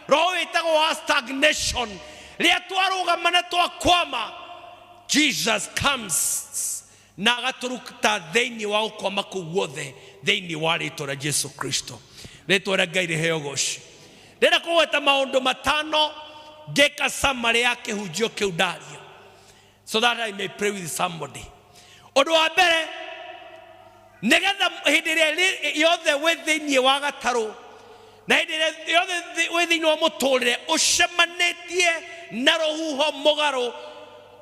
roho wĩtagwo wa stagnation. Rĩrĩa twarũgama na twakwama, Jesus comes na agatũruta thĩinĩ wa gũkwama kũu guothe thĩinĩ wa rĩtwa rĩa Jesu Kristo. Rĩtwa rĩa Ngai rĩheo goci. Ndĩrenda kũgweta maũndũ matano ngĩka summary ya kĩhunjio kĩu ndaria, so that I may pray with somebody. Ũndũ wa mbere, nĩgetha hĩndĩ ĩrĩa yothe wĩ thĩinĩ wa gatarũ na hĩndĩ ĩrĩa yothe wĩ thĩinĩ wa mũtũrĩre ũcemanĩtie na rũhuho mũgarũ,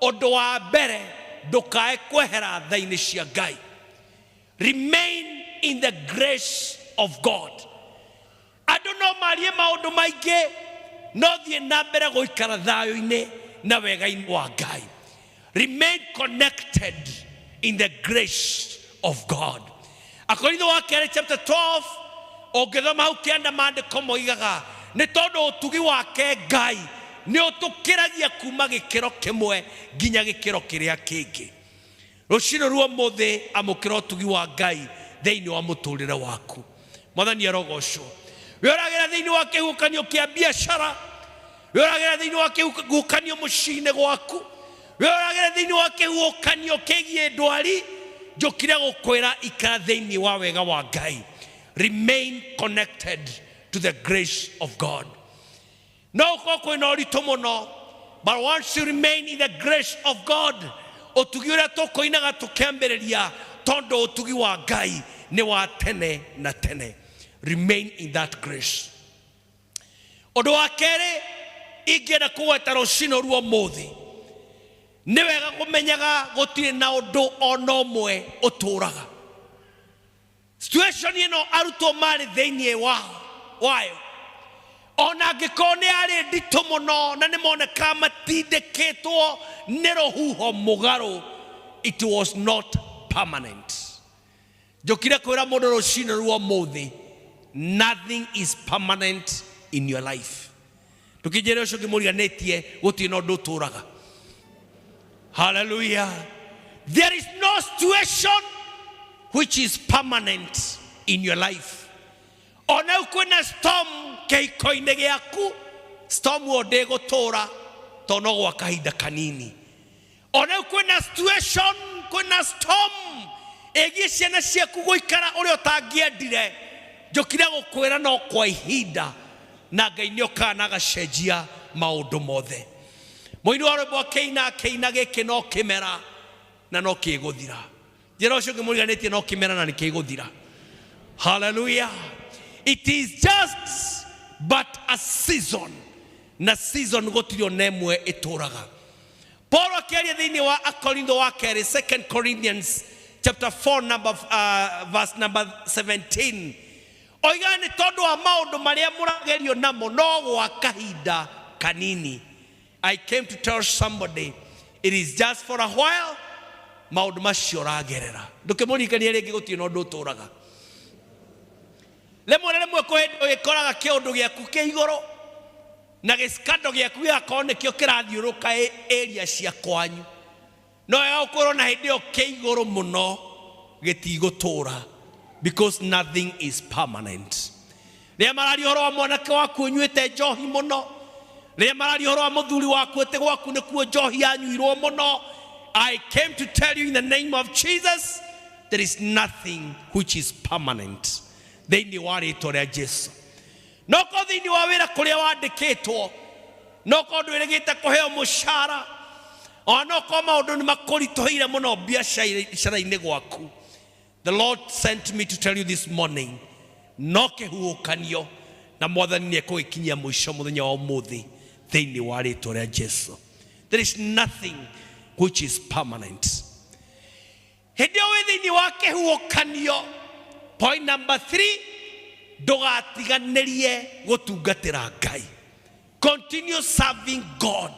ũndũ wa mbere ndũkae kwehera tha-inĩ cia Ngai. Remain in the grace of God. Andũ no marie maũndũ maingĩ, no thiĩ na mbere gũikara thayũ-inĩ na wega-inĩ wa Ngai. Remain connected in the grace of God. Akorintho wa kerĩ chapter 12, ũngĩthoma hau kĩanda maandĩko moigaga nĩ tondũ ũtugi wake Ngai nĩ ũtũkĩragia kuma gĩkĩro kĩmwe nginya gĩkĩro kĩrĩa kĩngĩ. Rũcinĩ rwa ũmũthĩ amũkĩra ũtugi wa Ngai thĩinĩ wa mũtũrĩre waku. Mwathani arogocwo. We ũragera thĩinĩ wa kĩhuhũkanio kĩa biacara, we ũragera thĩinĩ wa kĩhuhũkanio mũciĩ-inĩ gwaku, we ũragera thĩinĩ wa kĩhuhũkanio kĩgiĩ ndwari, njũkire gũkwĩra ikara thĩinĩ wa wega wa Ngai. Remain connected to the grace of God. No ũkorwo kwĩna ũritũ mũno, but once you remain in the grace of God, ũtugi ũrĩa tũkũinaga tũkĩambĩrĩria, tondũ ũtugi wa Ngai nĩ wa tene na tene. Remain in that grace. Ũndũ wa kerĩ ingĩenda kũgweta rũcinĩ rwa ũmũthĩ, nĩ wega kũmenyaga gũtirĩ na ũndũ ona ũmwe ũtũraga. Situation ĩno arutwo marĩ thĩinĩ wayo, ona angĩkorwo nĩ yarĩ nditũ mũno na nĩ monekaga matindĩkĩtwo nĩ rũhuho mũgarũ, it was not permanent. Njũkire kwĩra mũndũ rũcinĩ rwa ũmũthĩ, nothing is permanent in your life. Ndũkĩnjĩre ũcio ũngĩ mũriganĩtie gũtirĩ na ũndũ ũtũraga. Hallelujah. There is no situation which is permanent in your life. Ona rĩu kwĩna storm kĩhiko-inĩ gĩaku, storm ĩyo ndĩgũtũra tondũ no gwa kahinda kanini. Ona rĩu kwĩna situation, kwĩna storm ĩgiĩ ciana ciaku gũikara ũrĩa ũtangĩendire, njũkire gũkwĩra no kwa ihinda, na Ngai nĩ okaga na agacenjia maũndũ mothe. Mũini wa rwĩmbo akĩina, akĩina gĩkĩ no kĩmera na no kĩgũthira. Njĩra ũcio ũngĩ mũriganĩtie no kĩmera na nĩ kĩgũthira. Hallelujah. It is just but a season, na season gũtirĩ ona ĩmwe ĩtũraga. Paul akĩaria thĩinĩ wa Akorintho wa kerĩ, 2 Corinthians chapter 4 number, verse number 17, oigaga nĩ tondũ wa maũndũ marĩa mũragerio namo no gwa kahinda kanini. I came to tell somebody it is just for a while maũndũ macio ũragerera. Ndũkĩmũririkanie rĩngĩ gũtirĩ na ũndũ ũtũraga. Rĩmwe na rĩmwe kwĩ hĩndĩ ũgĩkoraga kĩũndũ gĩaku kĩ igũrũ na gĩskando gĩaku gĩgakorwo nĩkĩo kĩrathiũrũka area cia kwanyu, no wega gũkorwo na hĩndĩ ĩyo kĩ igũrũ mũno gĩtigũtũra, because nothing is permanent. Rĩrĩa mararia ũhoro wa mwanake waku ũnyuĩte njohi mũno, rĩrĩa mararia ũhoro wa mũthuri waku atĩ gwaku nĩkuo njohi yanyuirwo mũno, I came to tell you in the name of Jesus, there is nothing which is permanent thĩinĩ wa rĩtwa rĩa Jesu. No korwo thĩinĩ wa wĩra kũrĩa wandĩkĩtwo, no korwo ndwĩrĩgĩte kũheo mũcara, ona no korwo maũndũ nĩ makũritũhĩire mũno biacara-inĩ gwaku, the Lord sent me to tell you this morning, no kĩhuhũkanio na mwathani nĩ ekũgĩkinyia mũico mũthenya wa ũmũthĩ thĩinĩ wa rĩtwa rĩa Jesu. There is nothing which is permanent. Hĩndĩ ĩyo wĩ thĩinĩ wa kĩhuhũkanio, point number 3, ndũgatiganĩrie gũtungatĩra Ngai. Continue serving God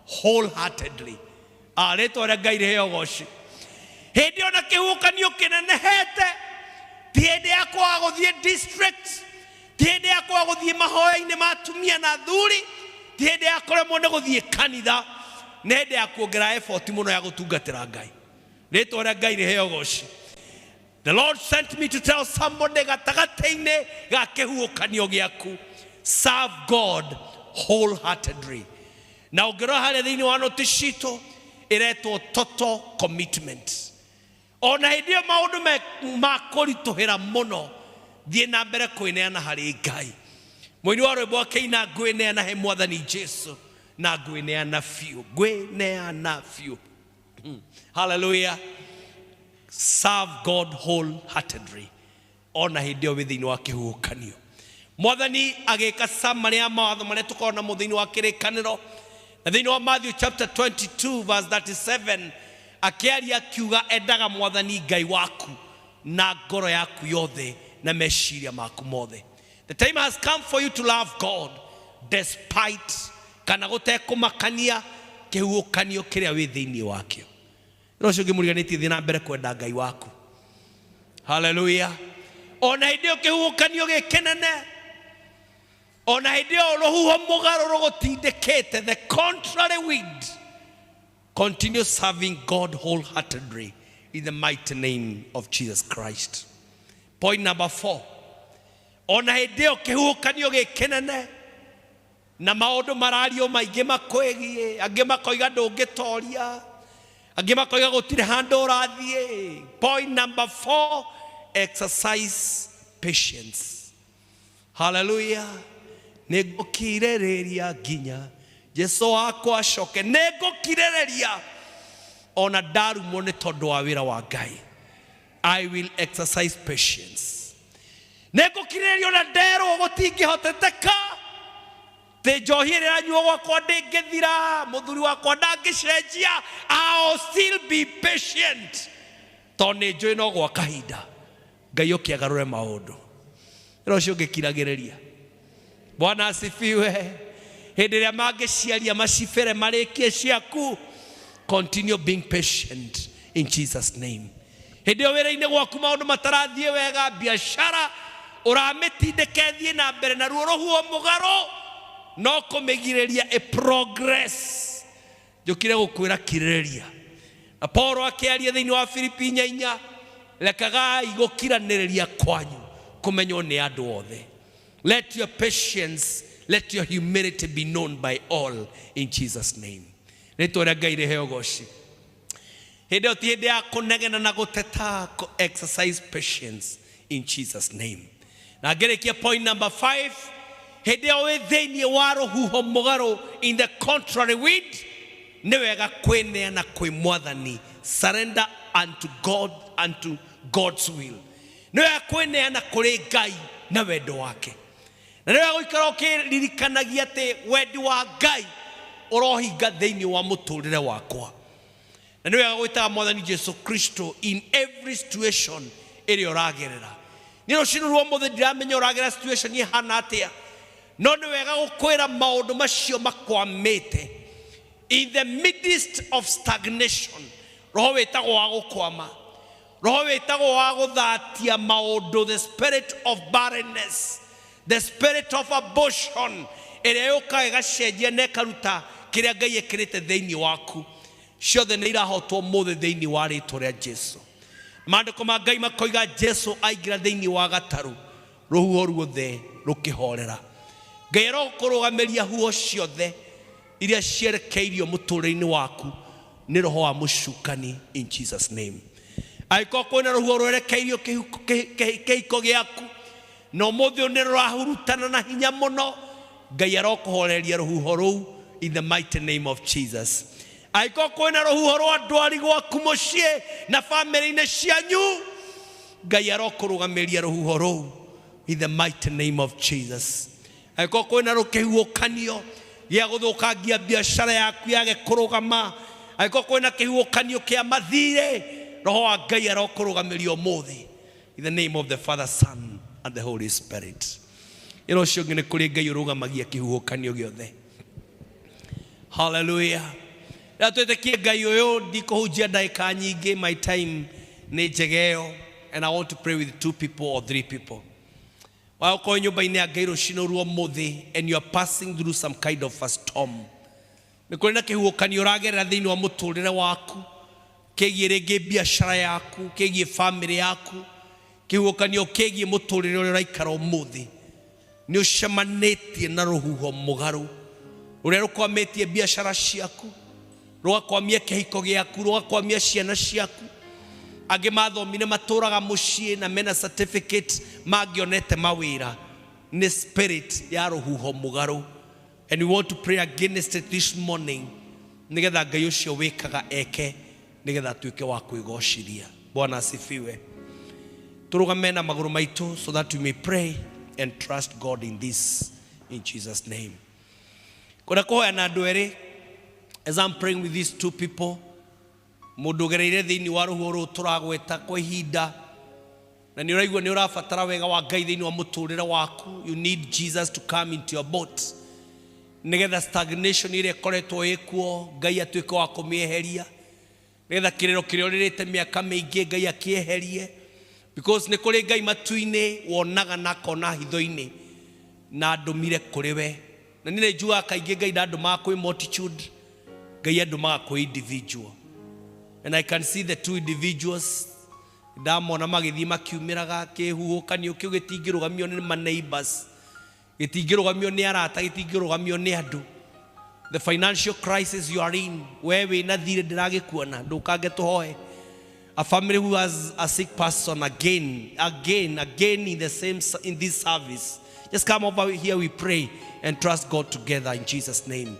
wholeheartedly. Rĩtwa rĩa Ngai rĩheo ũgoci. Hĩndĩ ĩyo na kĩhuhũkanio kĩnenehete, ti hĩndĩ ya kwaga gũthiĩ district, ti hĩndĩ ya kwaga gũthiĩ mahoya-inĩ ma atumia na athuri, ti hĩndĩ ya kũremwo nĩ gũthiĩ kanitha, nĩ hĩndĩ ya kuongerera effort mũno ya gũtungatĩra Ngai. Rĩtwa rĩa Ngai rĩheo ũgoci. The Lord sent me to tell somebody gatagatĩ-inĩ ga kĩhuhũkanio gĩaku, serve God wholeheartedly. Na ũngĩrora harĩa thĩinĩ wa noti citũ ĩretwo total commitment. Ona hĩndĩ ĩyo maũndũ makũritũhĩra mũno, thiĩ na mbere kwĩneana harĩ Ngai. Mũini wa rwĩmbo akĩina, ngwĩneana he mwathani Jesu na ngwĩneana biũ, ngwĩneana biũ. Hallelujah. Serve God wholeheartedly. Ona hĩndĩ ĩyo wĩ thĩinĩ wa kĩhuhũkanio. Mwathani agĩka summary ya mawatho marĩa tũkoragwo namo thĩinĩ wa kĩrĩkanĩro. Na thĩinĩ wa Matthew chapter 22 verse 37 akĩaria akiuga, endaga mwathani Ngai waku na ngoro yaku yothe na meciria maku mothe. The time has come for you to love God despite kana gũtekũmakania kĩhuhũkanio kĩrĩa wĩ thĩinĩ wakĩo. No ũcio ũngĩmũriganĩtie, thiĩ na mbere kwenda Ngai waku. Hallelujah. Ona hĩndĩ ĩyo kĩhuhũkanio gĩ kĩnene, ona hĩndĩ ĩyo rũhuho mũgarũ rũgũtindĩkĩte, the contrary wind, continue serving God wholeheartedly in the mighty name of Jesus Christ. Point number 4, ona hĩndĩ ĩyo kĩhuhũkanio gĩ kĩnene na maũndũ marario maingĩ makwĩgiĩ, angĩ makoiga ndũngĩtoria, angĩ makoiga gũtirĩ handũ ũrathiĩ. Point number 4, exercise patience. Hallelujah. Nĩngũkirĩrĩria nginya Jesu wakwa acoke. Nĩngũkirĩrĩria ona ndarumwo nĩ tondũ wa wĩra wa Ngai. I will exercise patience. Nĩngũkirĩrĩria ona nderwo gũtingĩhoteteka, tĩ njohi ĩrĩa ĩranyuo gwakwa ndĩngĩthira, mũthuri wakwa ndangĩcenjia, I'll still be patient, tondũ nĩ njũĩ no gwa kahinda Ngai oke agarũre maũndũ. Wĩra ũcio ũngĩkiragĩrĩria. Bwana asifiwe. Hĩndĩ ĩrĩa mangĩciaria macibĩre marĩkie ciaku, continue being patient in Jesus name. Hĩndĩ ĩyo wĩra-inĩ gwaku maũndũ matarathiĩ wega, biacara ũramĩtindĩka ĩthiĩ na mbere na ruo rũhuho mũgarũ no kũmĩgirĩria ĩ progress. Njũkire gũkwĩra kirĩrĩria. Na Paulo akĩaria thĩinĩ wa Filipi 4:4, rekagai gũkiranĩrĩria kwanyu kũmenywo nĩ andũ othe. Let your patience, let your humility be known by all in Jesus name. Rĩtwa rĩa Ngai rĩheo ũgoci. Hĩndĩ ĩyo ti hĩndĩ ya kũnegena na gũteta, exercise patience in Jesus name. Na ngĩrĩkia point number 5, hĩndĩ ĩyo wĩ thĩinĩ wa rũhuho mũgarũ, in the contrary wind, nĩ wega kwĩneana kwĩ mwathani. Surrender unto God, unto God's will. Nĩ wega kwĩneana kũrĩ Ngai na wendo wake. Na nĩ wega gũikara ũkĩririkanagia atĩ wendi wa Ngai ũrohinga thĩinĩ wa mũtũrĩre wakwa. Na nĩ wega gwĩtaga Mwathani Jesu Kristo in every situation ĩrĩa ũragerera. Nĩ rũcinĩ rwa ũmũthĩ ndiramenya ũragerera situation ĩhana atĩa, no nĩ wega gũkwĩra maũndũ macio makwamĩte. In the midst of stagnation, roho wĩtagwo wa gũkwama, roho wĩtagwo wa gũthatia maũndũ, the spirit of barrenness, the spirit of abortion, ĩrĩa yũkaga ĩgacenjia na ĩkaruta kĩrĩa Ngai ĩkĩrĩte thĩinĩ waku, ciothe nĩ irahotwo ũmũthĩ thĩinĩ wa rĩtwa rĩa Jesu. Maandĩko ma Ngai makoiga Jesu aingĩra thĩinĩ wa gatarũ, rũhuho ruothe rũkĩhorera. Ngai arokũrũgamĩria huho ciothe iria cierekeirio mũtũrĩre-inĩ waku nĩ roho wa mũcukani, in Jesus name. Angĩkorwo kwĩna rũhuho rwerekeirio kĩhiko gĩaku na ũmũthĩ ũyũ nĩ rũrahurutana na hinya mũno, Ngai arokũhoreria rũhuho rũu in the mighty name of Jesus. Angĩkorwo kwĩna rũhuho rwa ndwari gwaku mũciĩ na bamĩrĩ-inĩ cianyu, Ngai arokũrũgamĩria rũhuho rũu in the mighty name of Jesus. Angĩkorwo kwĩna rũkĩhuhũkanio gĩa gũthũkangia biacara yaku yage kũrũgama, angĩkorwo kwĩna kĩhuhũkanio kĩa mathirĩ, roho wa Ngai arokũrũgamĩria ũmũthĩ in the name of the Father, Son and the Holy Spirit. Ĩno ũcio ũngĩ nĩ kũrĩ Ngai ũrũgamagia kĩhuhũkanio gĩothe. Hallelujah. Rĩrĩa twĩtĩkie Ngai ũyũ, ndikũhunjia ndagĩka nyingĩ, my time nĩ njega ĩyo, and I want to pray with two people or three people. Wakorwo nyũmba-inĩ ya Ngai rũcinĩ rwa ũmũthĩ and you are passing through some kind of a storm, nĩ kũrĩ na kĩhuhũkanio ũragerera thĩinĩ wa mũtũrĩre waku, kĩgiĩ rĩngĩ biacara yaku, kĩgiĩ bamĩrĩ yaku, kĩhuhũkanio kĩgiĩ mũtũrĩre ũrĩa ũraikara ũmũthĩ, nĩ ũcemanĩtie na rũhuho mũgarũ rũrĩa rũkwamĩtie biacara ciaku, rũgakwamia kĩhiko gĩaku, rũgakwamia ciana ciaku. Angĩ mathomire matũraga mũciĩ na mena certificate mangĩonete mawĩra, nĩ spirit ya rũhuho mũgarũ. And we want to pray against it this morning, nĩgetha Ngai ũcio wĩkaga eke, nĩgetha atuĩke wa kwĩgocithia. Bwana asifiwe. Tũrũgame na magũrũ maitũ so that we may pray and trust God in this, in Jesus name. Kwenda kũhoya na andũ erĩ, as I'm praying with these two people, mũndũ ũgereire thĩinĩ wa rũhuho rũrũ tũragweta kwa ihinda, na nĩ ũraigua nĩ ũrabatara wega wa Ngai thĩinĩ wa mũtũrĩre waku, you need Jesus to come into your boat, nĩgetha stagnation ĩrĩa ĩkoretwo ĩkuo Ngai atuĩke wa kũmĩeheria, nĩgetha kĩrĩro kĩrĩa ũrĩrĩte mĩaka mĩingĩ Ngai akĩeherie, because nĩ kũrĩ Ngai matu-inĩ wonaga na akona hitho-inĩ na andũmire kũrĩ we. Na niĩ nĩ njugaga kaingĩ Ngai ndandũmaga kwĩ multitude, Ngai andũmaga kwĩ individual. And I can see the two individuals ndamona magĩthiĩ makiumĩraga kĩhuhũkanio kĩu gĩtingĩrũgamio nĩ ma neighbors, gĩtingĩrũgamio nĩ arata, gĩtingĩrũgamio nĩ andũ. The financial crisis you are in, we wĩna thirĩ ndĩragĩkuona, ndũkange tũhoe. A family who has a sick person again, again, again in the same, in this service. Just come over here, we pray and trust God together in Jesus' name.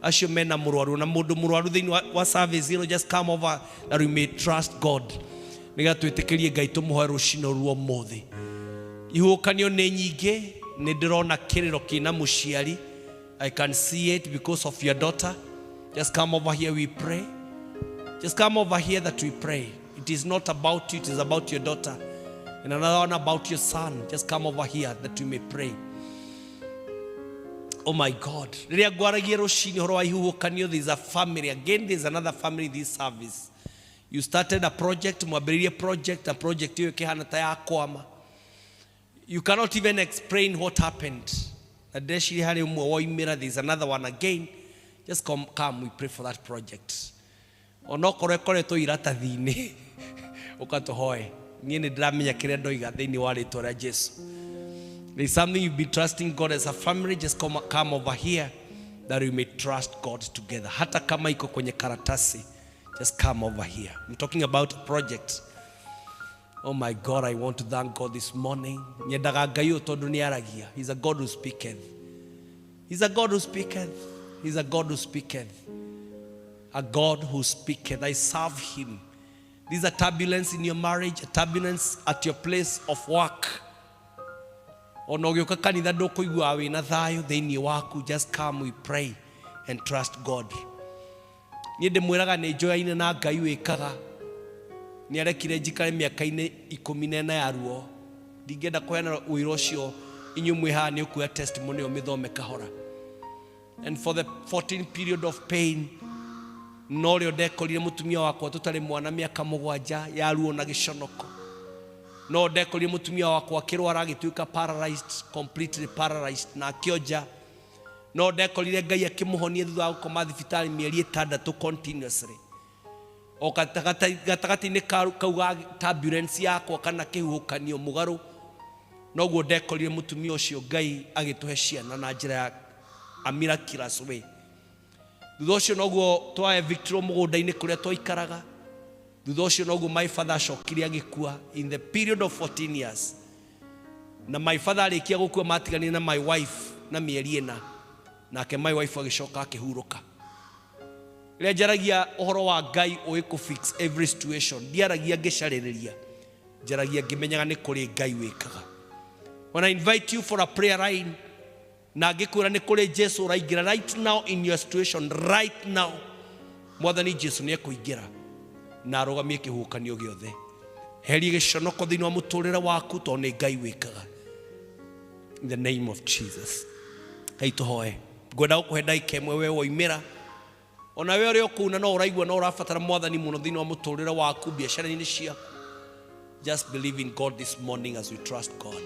Acio mena mũrwaru na mũndũ mũrwaru thĩinĩ wa service ĩno, just come over that we may trust God. Nĩgetha twĩtĩkĩrie Ngai tũmũhoe rũcinĩ rwa ũmũthĩ. Ihuhũkanio nĩ nyingĩ, nĩ ndĩrona kĩrĩro kĩna mũciari. I can see it because of your daughter. Just come over here, we pray. Just come over here that we pray. It is not about you, it is about your daughter. And another one about your son. Just come over here that we may pray. Oh my God. Rĩrĩa ngwaragia rũcinĩ ũhoro wa ihuhũkanio, there is a family. Again, there is another family in this service. You started a project, mwambĩrĩirie project, na project ĩyo ĩkĩhana ta yakwama. You cannot even explain what happened. Na ndĩreciria harĩ ũmwe woimĩra, there is another one again. Just come, we pray for that project. Onokorwo ĩkoretwo iratathi-inĩ, ũkatũhoe. Niĩ nĩ ndĩramenya kĩrĩa ndoiga thĩinĩ wa rĩtwa rĩa Jesu. There is something you've been trusting God as a family. Just come over here that we may trust God together. Hata kama iko kwenye karatasi, just come over here. I'm talking about a project. Oh my God, I want to thank God this morning. Nyendaga Ngai ũyũ tondũ nĩ aragia. He's a God who speaketh. He's a God who speaketh. He's a God who speaketh. A God who speaketh. I serve him. There's a turbulence in your marriage, a turbulence at your place of work. Ona ũgĩũka kanitha ndũkũigua wĩna thayũ thĩinĩ waku. Just come, we pray and trust God. Niĩ ndĩmwĩraga nĩ njoyaine na Ngai wĩkaga. Nĩ arekire njikare mĩaka-inĩ 14 ya ruo. Ndingĩenda kũheana ũira ũcio, inyuĩ mwĩ haha nĩ ũkuoya testimony ĩyo mĩthome kahora. And for the 14 period of pain, no rĩo ndekorire mũtumia wakwa tũtarĩ mwana mĩaka 7 ya ruo na gĩconoko. No ndekorire mũtumia wakwa akĩrwara agĩtuĩka paralyzed, completely paralyzed na akĩonja. No ndekorire Ngai akĩmũhonia thutha wa gũkoma thibitarĩ mĩeri 6 continuously. O gatagatĩ-inĩ kau ga turbulence yakwa kana kĩhuhũkanio mũgarũ, noguo ndekorire mũtumia ũcio Ngai agĩtũhe ciana na njĩra ya a miraculous way. Thutha ũcio noguo twa evictirwo mũgũnda-inĩ kũrĩa twaikaraga. Thutha ũcio noguo my father acokire agĩkua in the period of 14 years. Na my father arĩkia gũkua matiganire na my wife na mĩeri 4, nake my wife agĩcoka akĩhurũka. Rĩrĩa njaragia ũhoro wa Ngai ũĩ kũ fix every situation, ndiaragia ngĩcarĩrĩria, njaragia ngĩmenyaga nĩ kũrĩ Ngai wĩkaga. When I invite you for a prayer line, na ngĩkwĩra nĩ kũrĩ Jesu ũraingĩra right now in your situation, right now, Mwathani Jesu nĩ ekũingĩra na arũgamie kĩhuhũkanio gĩothe. Herie gĩconoko thĩinĩ wa mũtũrĩre waku tondũ nĩ Ngai wĩkaga. In the name of Jesus. Ngai tũhoe. Ngwenda gũkũhe ndagĩka ĩmwe we woimĩra. Ona we ũrĩa ũkũuna no ũraigua no ũrabatara Mwathani mũno thĩinĩ wa mũtũrĩre waku, biacara-inĩ ciaku. Just believe in God this morning as we trust God.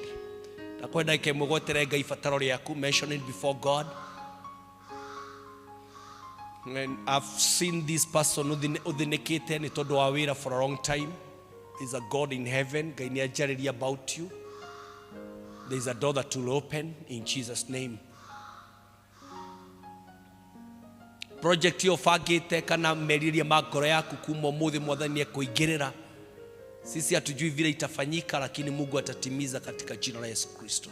Ndakũhe ndagĩka ĩmwe gweterere Ngai ibataro rĩaku, mention it before God. And I've seen this person ũthĩnĩkĩte nĩ tondũ wa wĩra for a long time. There's a God in heaven. Ngai nĩ anjarĩria about you. There's a door that will open in Jesus' name. Project ĩyo ũbangĩte kana merirĩria ma ngoro yaku kuma ũmũthĩ Mwathani ekũingĩrĩra. Sisi hatujui vile itafanyika, lakini Mungu atatimiza katika jina la Yesu Kristo.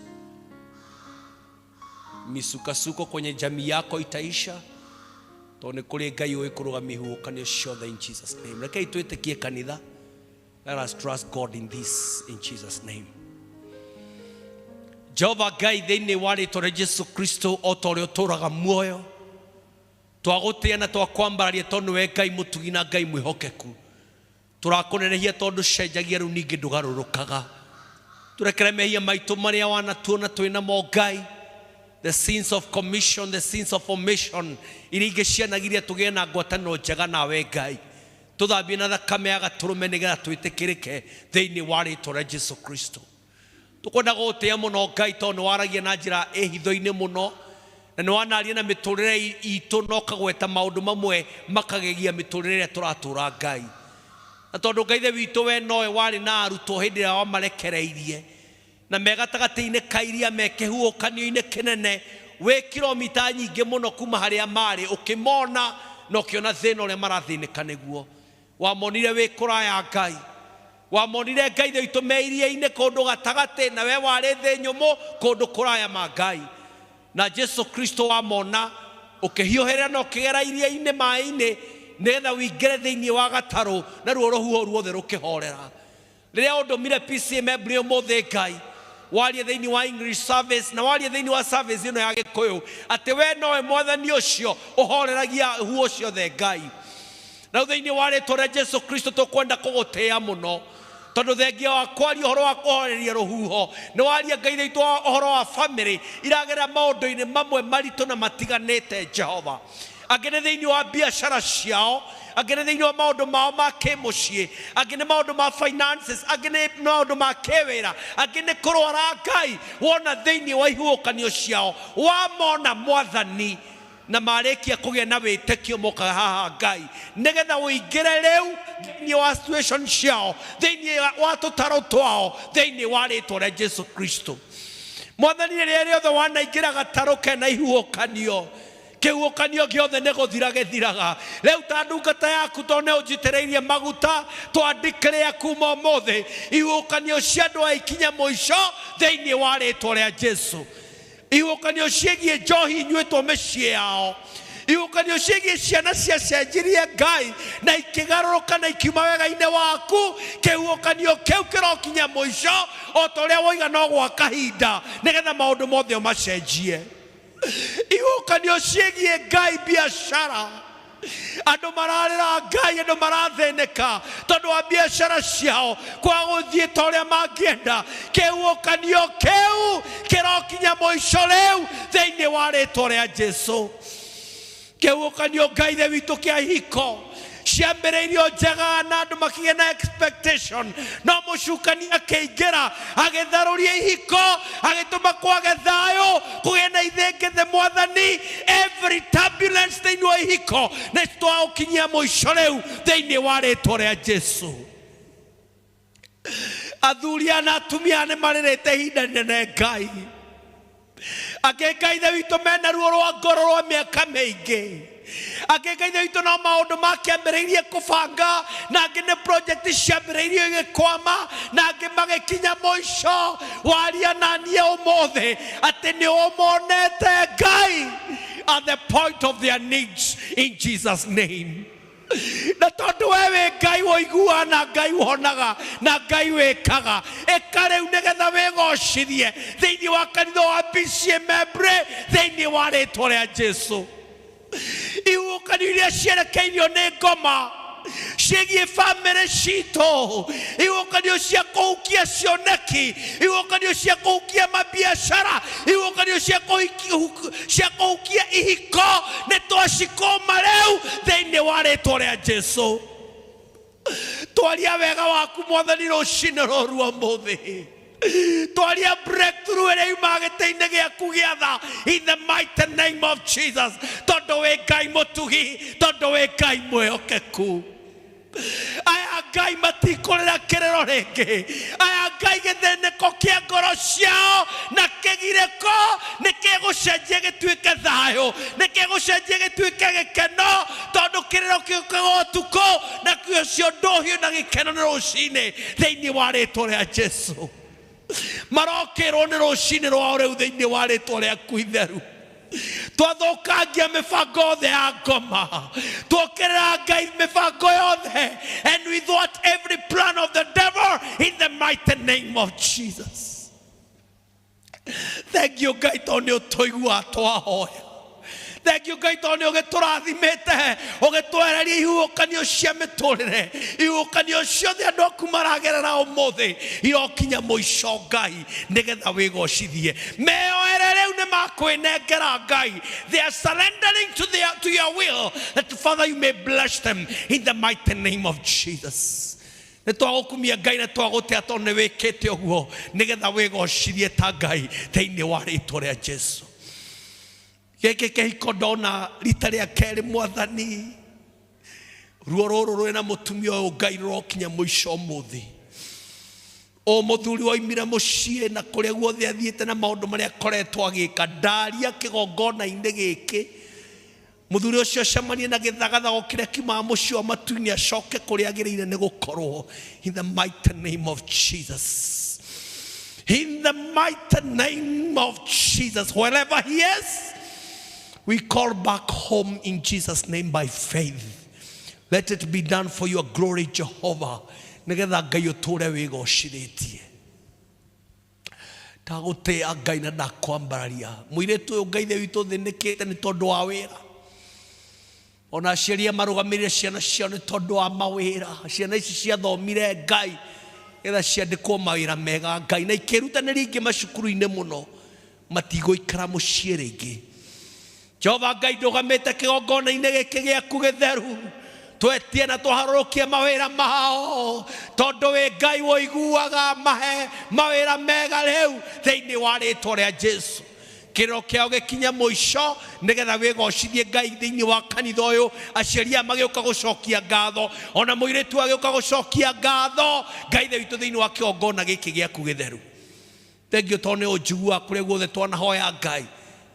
Misukasuko kwenye jamii yako itaisha tondũ nĩ kũrĩ Ngai ũĩ kũrũgamia ihuhũkanio ciothe in Jesus' name. Rekei twĩtĩkie kanitha. Let us trust God in this in Jesus' name. Jehova Ngai thĩinĩ wa rĩtwa rĩa Jesu Kristo, o ta ũrĩa ũtũũraga muoyo, twagũtĩĩa na twakwambararia tondũ nĩwe Ngai mũtugi na Ngai mwĩhokeku. Tũrakũnenehia tondũ cenjagia rĩu ningĩ ndũgarũrũkaga. Tũrekere mehia maitũ marĩa wanatuona twĩ namo Ngai. The sins of commission, the sins of omission, iria ingĩ cianagiria tũgĩe na ngwatanĩro njega nawe Ngai. Tũthambie na thakame ya gatũrũme nĩgetha twĩtĩkĩrĩke thĩinĩ wa rĩtwa rĩa Jesu Kristo. Tũkwenda gũgũtĩĩa mũno Ngai tondũ nĩ waragia na njĩra ĩhitho-inĩ mũno, na nĩ wanaria na mĩtũrĩre itũ na ũkagweta maũndũ mamwe makagegia mĩtũrĩre ĩrĩa tũratũra Ngai. Na tondũ Ngai Ithe witũ we nowe warĩ na arutwo hĩndĩ ĩrĩa wamarekereirie, na me gatagatĩ-inĩ ka iria me kĩhuhũkanio-inĩ kĩnene, wĩ kilomita nyingĩ mũno kuma harĩa marĩ, ũkĩmona na ũkĩona thĩna ũrĩa marathĩnĩka nĩguo. Wamonire wĩ kũraya Ngai. Wamonire Ngai Ithe witũ me iria-inĩ kũndũ gatagatĩ, na we warĩ thĩ nyũmũ kũndũ kũraya ma Ngai. Na Jesu Kristo wamona ũkĩhiũhĩrĩra na ũkĩgera iria-inĩ maĩ-inĩ nĩgetha ũingĩre thĩinĩ wa gatarũ, naruo rũhuho ruothe rũkĩhorera. Rĩrĩa ũndũmire PCA Membry ũmũthĩ Ngai, warie thĩinĩ wa English service na warie thĩinĩ wa service ĩno ya Gĩkũyũ atĩ we nowe Mwathani ũcio ũhoreragia huho ciothe Ngai. Na thĩinĩ wa rĩtwa rĩa Jesu Kristo tũkwenda kũgũtĩĩa mũno tondũ thengia wa kwaria ũhoro wa kũhoreria rũhuho, nĩ waria Ngai witũ ũhoro wa family iragerera maũndũ-inĩ mamwe maritũ na matiganĩte Jehova. Angĩ nĩ thĩinĩ wa biacara ciao, angĩ nĩ thĩinĩ wa maũndũ mao ma kĩmũciĩ, angĩ nĩ maũndũ ma finances, angĩ nĩ maũndũ ma kĩwĩra, angĩ nĩ kũrwara Ngai. Wona thĩinĩ wa ihuhũkanio ciao wamona Mwathani, na marĩkia kũgĩa na wĩtĩkio mokaga haha Ngai nĩgetha ũingĩre rĩu thĩinĩ wa situation ciao, thĩinĩ wa tũtarũ twao, thĩinĩ wa rĩtwa rĩa Jesu Kristo. Mwathani, rĩrĩa rĩothe wanaingĩra gatarũ kena ihuhũkanio, kĩhuhũkanio gĩothe nĩ gũthira gĩthiraga. Rĩu ta ndungata yaku tondũ nĩ ũnjitĩrĩirie maguta, twandĩkĩre kuma ũmũthĩ ihuhũkanio cia andũ a ikinya mũico thĩinĩ wa rĩtwa rĩa Jesu. Ihuhũkanio ciĩgiĩ njohi inyuĩtwo mĩciĩ yao, Ihuhũkanio ciĩgiĩ ciana ciacenjirie Ngai na ikĩgarũrũka na ikiuma wega-inĩ waku. Kĩhuhũkanio kĩu kĩrokinya mũico o ta ũrĩa woiga no gwa kahinda, nĩgetha maũndũ mothe ũmacenjie. Ihuhũkanio ciĩgiĩ Ngai biacara, andũ mararĩra Ngai, andũ marathĩnĩka tondũ wa biacara ciao kwaga gũthiĩ ta ũrĩa mangĩenda. Kĩhuhũkanio kĩu kĩrokinya mũico rĩu thĩinĩ wa rĩtwa rĩa Jesu. Kĩhuhũkanio Ngai ithe witũ kĩa ihiko ciambĩrĩirio njega na andũ makĩgĩa na expectation, no mũcukani akĩingĩra agĩtharũria ihiko, agĩtũma kwage thayũ, kũgĩe na ithĩngĩthĩ. Mwathani, every turbulence thĩinĩ wa ihiko nĩ twaũkinyia mũico rĩu thĩinĩ wa rĩtwa rĩa Jesu. Athuri aya na atumia nĩ marĩrĩte ihinda inene Ngai. Angĩ Ngai ithe witũ mena ruo rwa ngoro rwa mĩaka mĩingĩ. Angĩ Ngai ithe witũ no maũndũ makĩambĩrĩirie kũbanga, na angĩ nĩ project ciambĩrĩirio igĩkwama, na angĩ magĩkinya mũico. Waria na niĩ ũmũthĩ atĩ nĩ ũmonete Ngai at the point of their needs in Jesus name. Na tondũ we wĩ Ngai woiguaga na Ngai wonaga na Ngai wĩkaga, ĩka rĩu nĩgetha wĩgocithie thĩinĩ wa kanitha wa PCEA Membre thĩinĩ wa rĩtwa rĩa Jesu. Ihuhũkanio iria cierekeirio nĩ ngoma ciĩgiĩ bamĩrĩ citũ, ihuhũkanio cia kũhukia cioneki, ihuhũkanio cia kũhukia mabiacara, ihuhũkanio cia kũhukia ihiko, nĩ twacikũma rĩu thĩinĩ wa rĩtwa rĩa Jesu. Twaria wega waku Mwathani rũcinĩ rũrũ ũmũthĩ. Twaria breakthrough ĩrĩa yumaga gĩtĩ-inĩ gĩaku gĩa tha in the mighty name of Jesus, tondũ wĩ Ngai mũtugi, tondũ wĩ Ngai mwĩhokeku. Aya Ngai matikũrĩra kĩrĩro rĩngĩ. Aya Ngai gĩthĩnĩko kĩa ngoro ciao na kĩgirĩko nĩ kĩgũcenjia gĩtuĩke thayũ, nĩ kĩgũcenjia gĩtuĩke gĩkeno, tondũ kĩrĩro gĩũkaga ũtukũ na kĩo ndũhiũ na gĩkeno nĩ rũcinĩ thĩinĩ wa rĩtwa rĩa Jesu. Marokĩrwo nĩ rũcinĩ rwao rĩu thĩinĩ wa rĩtwa rĩaku itheru. Twathũkangia mĩbango yothe ya ngoma, tuokĩrĩra Ngai mĩbango yothe, and we thwart every plan of the devil in the mighty name of Jesus. Thank you Ngai tondũ nĩ ũtũiguaga twahoya. Thank you Ngai tondũ nĩ ũgĩtũrathimĩte, ũgĩtwehereria ihuhũkanio cia mĩtũrĩre, ihuhũkanio ciothe andũ aku maragerera ũmũthĩ irokinya mũico Ngai, nĩgetha wĩgocithie. Meyoere rĩu nĩ makwĩnengera Ngai. They are surrendering to your will, that Father you may bless them in the mighty name of Jesus. Nĩ twagũkumia Ngai na twagũtĩa tondũ nĩ wĩkĩte ũguo nĩgetha wĩgocithie ta Ngai thĩinĩ wa rĩtwa rĩa Jesu. Gĩkĩ kĩhiko ndona rita rĩa kerĩ Mwathani, ruo rũrũ rwĩna mũtumia ũyũ Ngai rũrokinya mũico ũmũthĩ. O mũthuri woimire mũciĩ na kũrĩa guothe athiĩte na maũndũ marĩa akoretwo agĩka, ndaria kĩgongona-inĩ gĩkĩ. Mũthuri ũcio acemanie na gĩthagathago kĩrĩa kiumaga mũciĩ wa matu-inĩ, acoke kũrĩa agĩrĩire nĩ gũkorwo. In the mighty name of Jesus. In the mighty name of Jesus, wherever he is, we call back home in Jesus' name by faith. Let it be done for your glory, Jehovah. Nĩgetha Ngai ũtũũre wĩgocithĩtie. Ndagũtĩĩa Ngai na ndakwambararia. Mũirĩtu ũyũ Ngai ithe witũ thĩnĩkĩte nĩ tondũ wa wĩra. Ona aciari aya marũgamĩrĩire ciana ciao nĩ tondũ wa mawĩra. Ciana ici ciathomire Ngai nĩgetha ciandĩkwo mawĩra mega Ngai, na ikĩrutanĩria ingĩ macukuru-inĩ mũno, matigũikara mũciĩ rĩngĩ. Jehova Ngai, ndũgamĩte kĩgongona-inĩ gĩkĩ gĩaku gĩtheru, twetie na twaharũrũkie mawĩra mao, tondũ wĩ Ngai ũiguaga, mahe mawĩra mega rĩu thĩinĩ wa rĩtwa rĩa Jesu. Kĩrĩro kĩao gĩkinye mũico nĩgetha wĩgocithie Ngai thĩinĩ wa kanitha ũyũ. Aciari aya magĩũka gũcokia ngatho, ona mũirĩtu agĩũka gũcokia ngatho Ngai ithe witũ thĩinĩ wa kĩgongona gĩkĩ gĩaku gĩtheru. Thengiũ tondũ nĩ ũnjiguaga kũrĩa guothe twanahoya Ngai,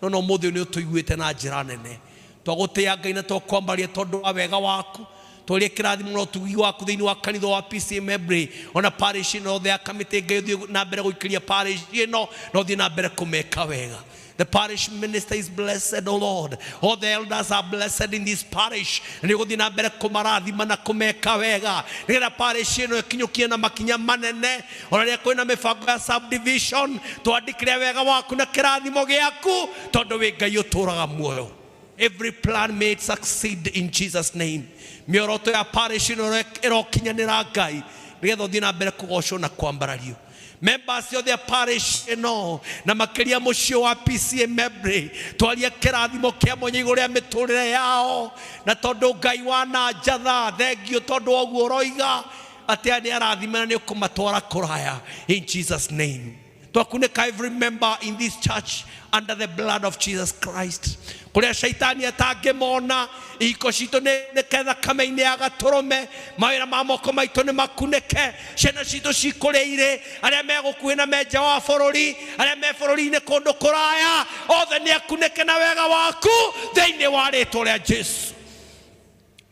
no no ũmũthĩ ũyũ nĩ ũtũiguĩte na njĩra nene. Twagũtĩĩa Ngai na twakwambaria tondũ wa wega waku, Twarie kĩrathimo na ũtugi waku thĩinĩ wa kanitha wa PCEA Membley, ona parish ĩno yothe ya Kamĩtĩ. Ngai, ũthiĩ na mbere gũikĩria parish ĩno na ũthiĩ na mbere kũmeka wega. The parish minister is blessed, O Lord. All the elders are blessed in this parish. Na nĩ ũgũthiĩ na mbere kũmarathima na kũmeka wega, nĩgetha parish ĩno ĩkinyũkie na makinya manene. Ona rĩrĩa kwĩna mĩbango ya subdivision, twandĩkĩre wega waku na kĩrathimo gĩaku, tondũ wĩ Ngai ũtũũraga muoyo. Every plan may it succeed in Jesus' name. Mĩoroto ya parish ĩno ĩrokinyanĩra, Ngai, nĩgetha ũthiĩ na mbere kũgocwo na kwambarario. Members othe a parish ĩno, na makĩria mũciĩ wa PCEA Membley, twaria kĩrathimo kĩa mwanya igũrũ rĩa mĩtũrĩre yao. Na tondũ Ngai wananjatha, thengio tondũ wa ũguo ũroiga atĩ aya nĩ arathime na nĩ ũkũmatwara kũraya, in Jesus' name. Twakunĩka every member in this church under the blood of Jesus Christ, kũrĩa shaitani atangĩmona. Ihiko citũ nĩ nĩke thakame-inĩ ya Gatũrũme. Mawĩra ma moko maitũ nĩ makunĩke. Ciana citũ cikũrĩa irĩ, arĩa me gũkuhĩ na me nja wa bũrũri, arĩa me bũrũri-inĩ kũndũ kũraya, othe nĩ akunĩke na wega waku thĩinĩ wa rĩtwa rĩa Jesu.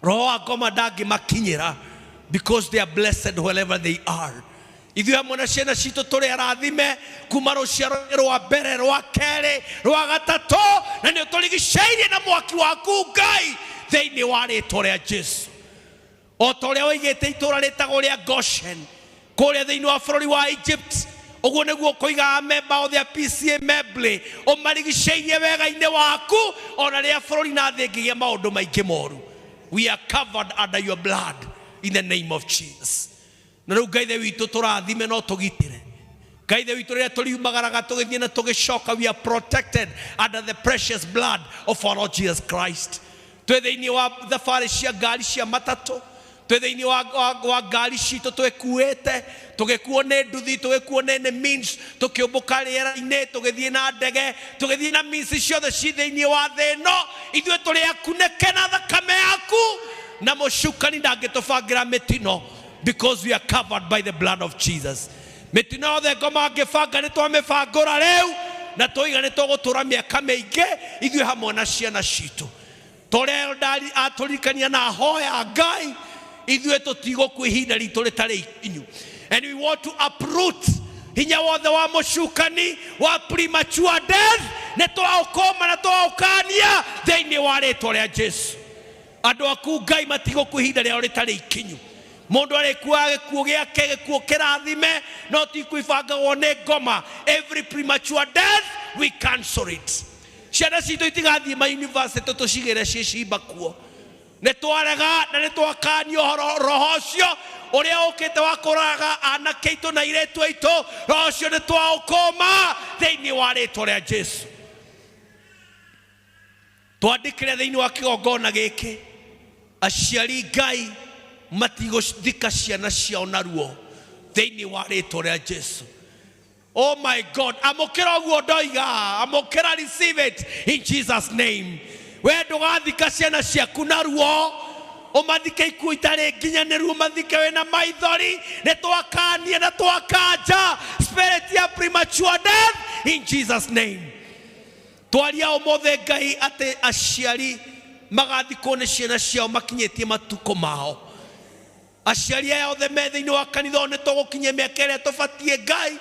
Roho wa ngoma ndangĩmakinyĩra because they are blessed wherever they are. Ithuĩ hamwe na ciana citũ tũrĩ arathime kuma rũciaro rwa mbere, rwa kerĩ, rwa gatatũ, na nĩ ũtũrigicĩirie na mwaki waku, Ngai, thĩinĩ wa rĩtwa rĩa Jesu. O ta ũrĩa waigĩte itũũra rĩtagwo rĩa Goshen kũrĩa thĩinĩ wa bũrũri wa Egypt, ũguo nĩguo ũkũigaga memba othe a PCEA Membley, ũmarigicĩirie wega-inĩ waku, ona rĩrĩa bũrũri na thĩ ĩngĩgĩa maũndũ maingĩ moru. We are covered under your blood in the name of Jesus. Na rĩu, Ngai the witũ, tũrathime no tũgitĩre. Ngai the witũ, rĩrĩa tũriumagaraga tũgĩthiĩ na tũgĩcoka, we are protected under the precious blood of our Lord Jesus Christ. Twĩ thĩinĩ wa thabarĩ cia ngari cia matatũ, twĩ thĩinĩ wa ngari citũ twĩkuĩte, tũgĩkuo nĩ nduthi, tũgĩkuo nĩ means, tũkĩũmbũka rĩera-inĩ, tũgĩthiĩ na ndege, tũgĩthiĩ na means ciothe ci thĩinĩ wa thĩ ĩno, ithuĩ tũrĩ akunĩke na thakame yaku, na mũcukani ndangĩtũbangĩra mĩtino because we are covered by the blood of Jesus. Mĩtino yothe ngoma angĩbanga, nĩ twamĩbangũra rĩu, na tũiga nĩ tũgũtũra mĩaka mĩingĩ ithuĩ hamwe na ciana citũ, torĩa eldari atũririkania na hoya. Ngai, ithuĩ tũtigũkua ihinda ritũ rĩtarĩ ikinyu, and we want to uproot hinya wothe wa mũcukani wa premature death. Nĩ twaũkũma na twaũkania thĩinĩ wa rĩtwa rĩa Jesu. Andũ aku, Ngai, matigũkua ihinda rĩao rĩtarĩ ikinyu. Mũndũ arĩkuaga gĩkuũ gĩake, gĩkuũ kĩrathime, no ti ikuũ ibangagwo nĩ ngoma. Every premature death, we cancel it. Ciana citũ itigathiĩ ma university tũcigĩre ciĩcimba kuo. Nĩ twarega na nĩ twakania ũhoro roho ũcio ũrĩa ũkĩte wa kũraga anake aitũ na airĩtu aitũ. Roho ũcio nĩ twaũkũma thĩinĩ wa rĩtwa rĩa Jesu. Twandĩkĩre thĩinĩ wa kĩgongona gĩkĩ, aciari, Ngai, matigũthika ciana ciao naruo thĩinĩ wa rĩtwa rĩa Jesu. Oh my God, amũkĩra ũguo ndoiga, amũkĩra, receive it in Jesus' name. We ndũgathika ciana ciaku naruo, ũmathike ikuũ itarĩ nginyanĩru, ũmathike wĩna maithori. Nĩ twakania na twakanja spirit ya premature death in Jesus' name. Twaria ũmũthĩ, Ngai, atĩ aciari magathikwo nĩ ciana ciao makinyĩtie matukũ mao. Aciari aya othe me thĩinĩ wa kanitha ũyũ, nĩ tũgũkinyia mĩaka ĩrĩa tũbatiĩ, Ngai,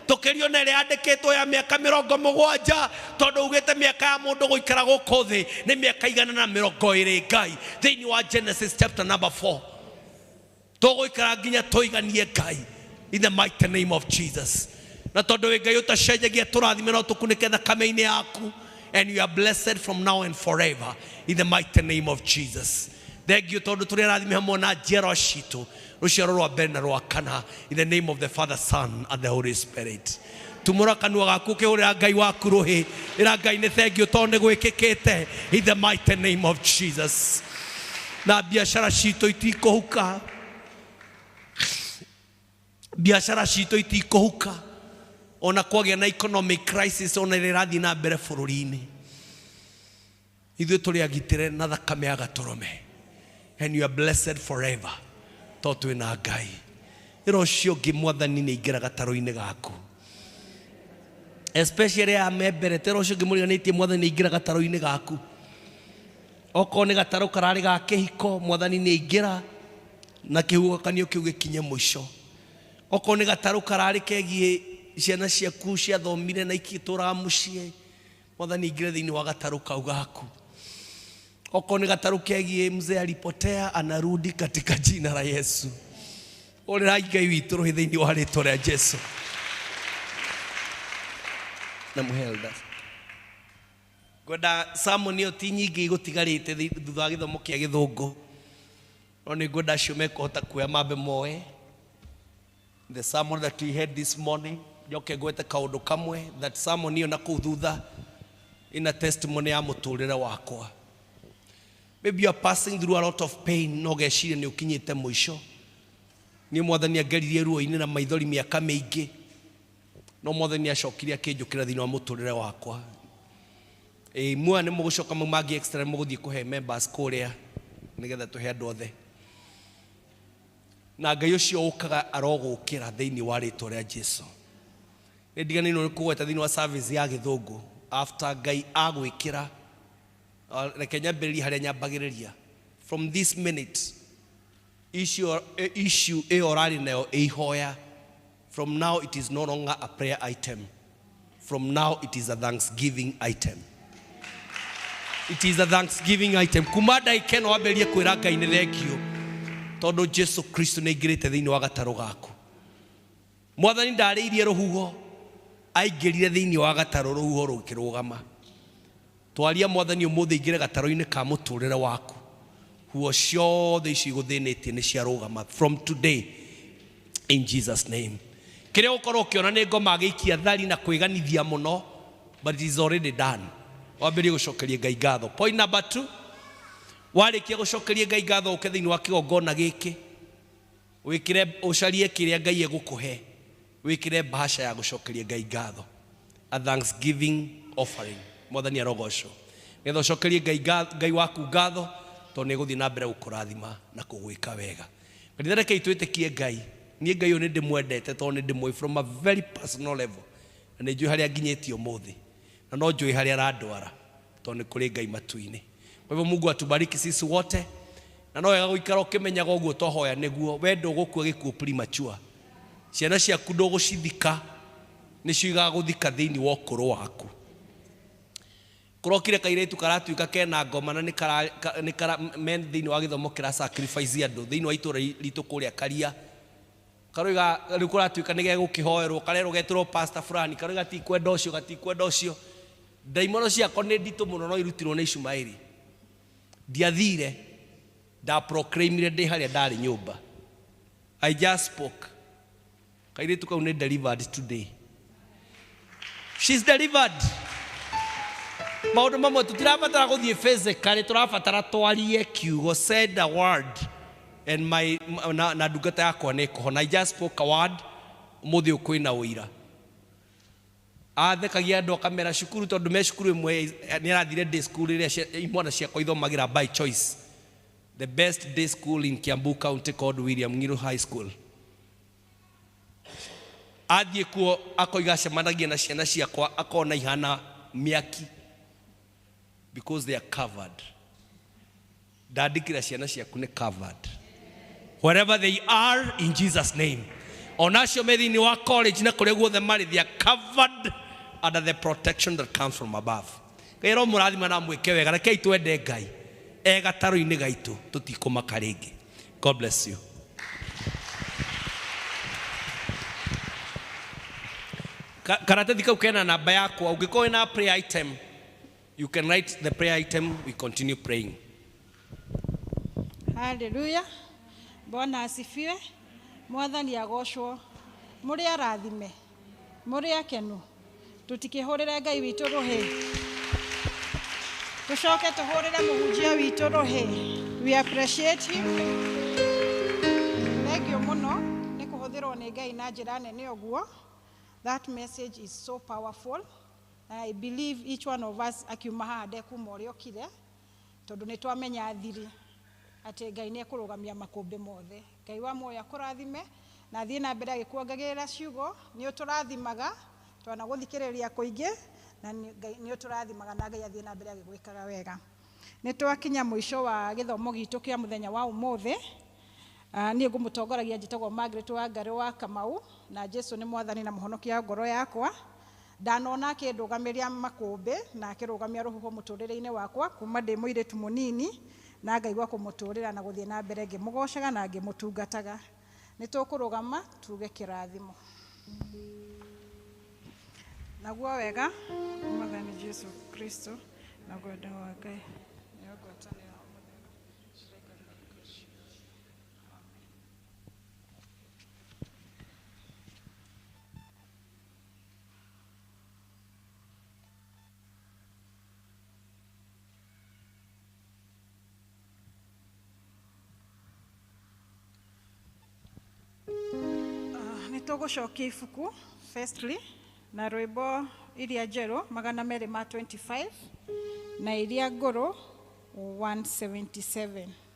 tũkĩrio na ĩrĩa yandĩkĩtwo ya mĩaka 70, tondũ ugĩte mĩaka ya mũndũ gũikara gũkũ thĩ nĩ mĩaka 120, Ngai, thĩinĩ wa Genesis chapter number 4. Tũgũikara nginya tũiganie, Ngai, in the mighty name of Jesus. Na tondũ wĩ Ngai ũtacenjagia, tũrathime no tũkunĩke thakame-inĩ yaku, and you are blessed from now and forever in the mighty name of Jesus. Thank you tondũ tũrĩ arathime hamwe na njiarwa citũ, rũciaro rwa mbere na rwa kana, in the name of the Father, Son and the Holy Spirit. Tumũra kanua gaku ũkĩhũrĩra Ngai waku rũhĩ. Ĩra Ngai nĩ thank you tondũ nĩ gwĩkĩkĩte in the mighty name of Jesus. Na biacara citũ itikũhuka, biacara citũ itikũhuka, ona kwagĩa na economic crisis, ona ĩrĩa ĩrathiĩ na mbere bũrũri-inĩ. Ithuĩ tũrĩ agitĩre na thakame ya Gatũrũme, and you are blessed forever to twĩ na Ngai. Ĩra ũcio ũngĩ, "Mwathani nĩ aingĩra gatarũ-inĩ gaku," especially aya me mbere. Tera ũcio ũngĩ mũriganĩtie, "Mwathani nĩ aingĩra gatarũ-inĩ gaku." Okorwo nĩ gatarũ kararĩ ga kĩhiko, mwathani nĩ aingĩra na kĩhuhũkanio kĩu gĩkinye mũico. Okorwo nĩ gatarũ kararĩ kegiĩ ciana ciaku ciathomire na ikĩtũraga mũciĩ, mwathani aingĩre thĩinĩ wa gatarũ kau gaku. Okorwo nĩ gatarũ kegiĩ mzee alipotea, anarudi katika jina la Yesu. Ũrĩrai Ngai witũ rũhĩ thĩinĩ wa rĩtwa rĩa Jesu. Na mũhe elders. Ngwenda sermon ĩyo ti nyingĩ igũtigarĩte thutha wa gĩthomo kĩa gĩthũngũ, no nĩ ngwenda acio mekũhota kuoya mambe moe the sermon that we had this morning. Njoke ngwete kaũndũ kamwe that sermon ĩyo na kũu thutha ina testimony ya mũtũrĩre wakwa. Maybe you are passing through a lot of pain, no ũgeciria nĩ ũkinyĩte mũico. Niĩ mwathani angeririe ruo-inĩ na maithori mĩaka mĩingĩ, no mwathani acokire akĩnjũkĩra thĩinĩ wa mũtũrĩre wakwa. Ĩĩ, muoya nĩ mũgũcoka mau mangĩ extra mũgũthiĩ kũhe members kũrĩa nĩgetha tũhe andũ othe. Na Ngai ũcio ũkaga arogũkĩra thĩinĩ wa rĩtwa rĩa Jesu. Nĩ ndiganĩirwo nĩ kũgweta thĩinĩ wa service ya gĩthũngũ after Ngai agwĩkĩra, reke nyambĩrĩrie harĩa nyambagĩrĩria. From this minute, issue ĩyo ũrarĩ nayo ĩihoya, from now it is no longer a prayer item. From now it is a thanksgiving item. It is a thanksgiving item. Kuma ndagĩka ĩno wambĩrĩrie kwĩra Ngai nĩ thengio, tondũ Jesu Kristo nĩ aingĩrĩte thĩinĩ wa gatarũ gaku. Mwathani ndarĩirie rũhuho, aingĩrire thĩinĩ wa gatarũ, rũhuho rũkĩrũgama. Twaria mwathani ũmũthĩ aingĩre gatarũ-inĩ ka mũtũrĩre waku. Huo ciothe icio igũthĩnĩtie nĩ ciarũgama from today in Jesus name. Kĩrĩa ũkorwo ũkĩona nĩ ngoma agĩikia thari na kwĩganithia mũno, but it is already done. Wambĩrĩrie gũcokeria Ngai ngatho. Point number 2, warĩkia gũcokeria Ngai ngatho ũke thĩinĩ wa kĩgongona gĩkĩ, wĩkĩre, ũcarie kĩrĩa Ngai egũkũhe, wĩkĩre bahasha ya gũcokeria Ngai ngatho, a thanksgiving offering. Mwathani arogocwo. Nĩgetha ũcokerie Ngai waku ngatho, tondũ nĩ egũthiĩ na mbere gũkũrathima na kũgwĩka wega. Kanitha rekei twĩtĩkie Ngai. Niĩ Ngai ũyũ nĩ ndĩmwendete tondũ nĩ ndĩmũĩ from a very personal level. Na nĩ njũĩ harĩa nginyĩtie ũmũthĩ. Na no njũĩ harĩa arandwara tondũ nĩ kũrĩ Ngai matu-inĩ. Kwa hivyo Mungu atubariki sisi wote. Na no wega gũikara ũkĩmenyaga ũguo twahoya nĩguo we ndũgũkua gĩkuũ premature. Ciana ciaku ndũgũcithika, nĩcio igagũthika thĩinĩ wa ũkũrũ waku. Kũrokire kairĩtu karatuĩka kena ngoma na nĩ kara men thĩinĩ wa gĩthomo kĩra sacrifice andũ thĩinĩ wa itũũra ritũ kũrĩa Karia. Karoiga rĩu kũratuĩka nĩ gegũkĩhoerwo, karerwo getĩrwo pastor fulani, karoiga tikwenda ũcio, gatikwenda ũcio. Ndaimono ciakwa nĩ nditũ mũno no irutirwo nĩ Ishumaeli. Ndiathire, nda proclaimire ndĩ harĩa ndarĩ nyũmba. I just spoke. Kairĩtu kau nĩ delivered today. She's delivered. Maũndũ mamwe tũtirabatara gũthiĩ physically, tũrabatara twarie kiugo, said a word and my na ndungata yakwa nĩ ĩkũhona. I just spoke a word, ũmũthĩ ũyũ kwĩna ũira. Athekagia andũ akamera cukuru tondũ me cukuru ĩmwe nĩ arathire day school ĩrĩa imwana ciakwa ithomagĩra by choice. The best day school in Kiambu County called William Ngiru High School. Athiĩ kuo akoiga acemanagia na ciana ciakwa akona ihana mĩaki because they are covered. Ndandĩkĩra ciana ciaku nĩ covered. Wherever they are in Jesus name. Onacio me thĩinĩ wa college na kũrĩa guothe marĩ, they are covered under the protection that comes from above. Ngai aromũrathima na amwĩke wega. Rekei twende Ngai e gatarũ-inĩ gaitũ, tũtikũmaka rĩngĩ. God bless you. Karatathi kau kena namba yakwa. Ũngĩkorwo wĩna prayer item, you can write the prayer item, we continue praying. Hallelujah. Bwana asifiwe. Mwathani agocwo. Mũrĩ arathime. Mũrĩ akenu. Tũtikĩhũrĩre Ngai witũ rũhĩ. Tũcoke tũhũrĩre mũhunjia witũ rũhĩ. We appreciate him. Thank you mũno nĩ kũhũthĩrwo nĩ Ngai na njĩra nene ũguo. That message is so powerful. I believe each one of us akiuma haha ndekuma ũrĩa okire, tondũ nĩ twamenya thiri atĩ Ngai nĩ ekũrũgamia makũmbĩ mothe. Ngai wa muoyo akũrathime na athiĩ na mbere agĩkuongagĩrĩra ciugo. Nĩ ũtũrathimaga, twanagũthikĩrĩria kũingĩ, na Ngai nĩ ũtũrathimaga na Ngai athiĩ na mbere agĩgwĩkaga wega. Nĩ twakinya mũico wa gĩthomo gitũ kĩa mũthenya wa ũmũthĩ. Niĩ ngũmũtongoragia njĩtagwo Margaret Wangarĩ wa Kamau, na Jesu nĩ mwathani na mũhonokia wa ngoro yakwa. Ndanona akĩndũgamĩria makũmbĩ na akĩrũgamia rũhuho mũtũrĩre-inĩ wakwa kuma ndĩ mũirĩtu mũnini, na ngaigua kũmũtũrĩra na gũthiĩ na mbere ngĩmũgocaga na ngĩmũtungataga. Nĩ tũkũrũgama tuge kĩrathimo. Naguo wega Mwathani Jesu Kristo na wendo wa Ngai nĩyo ngwatanĩro ya Mũtheru cirekanĩre. Nĩ tũgũcokia ibuku firstly na rwĩmbo iria njerũ 225 na iria ngũrũ 177.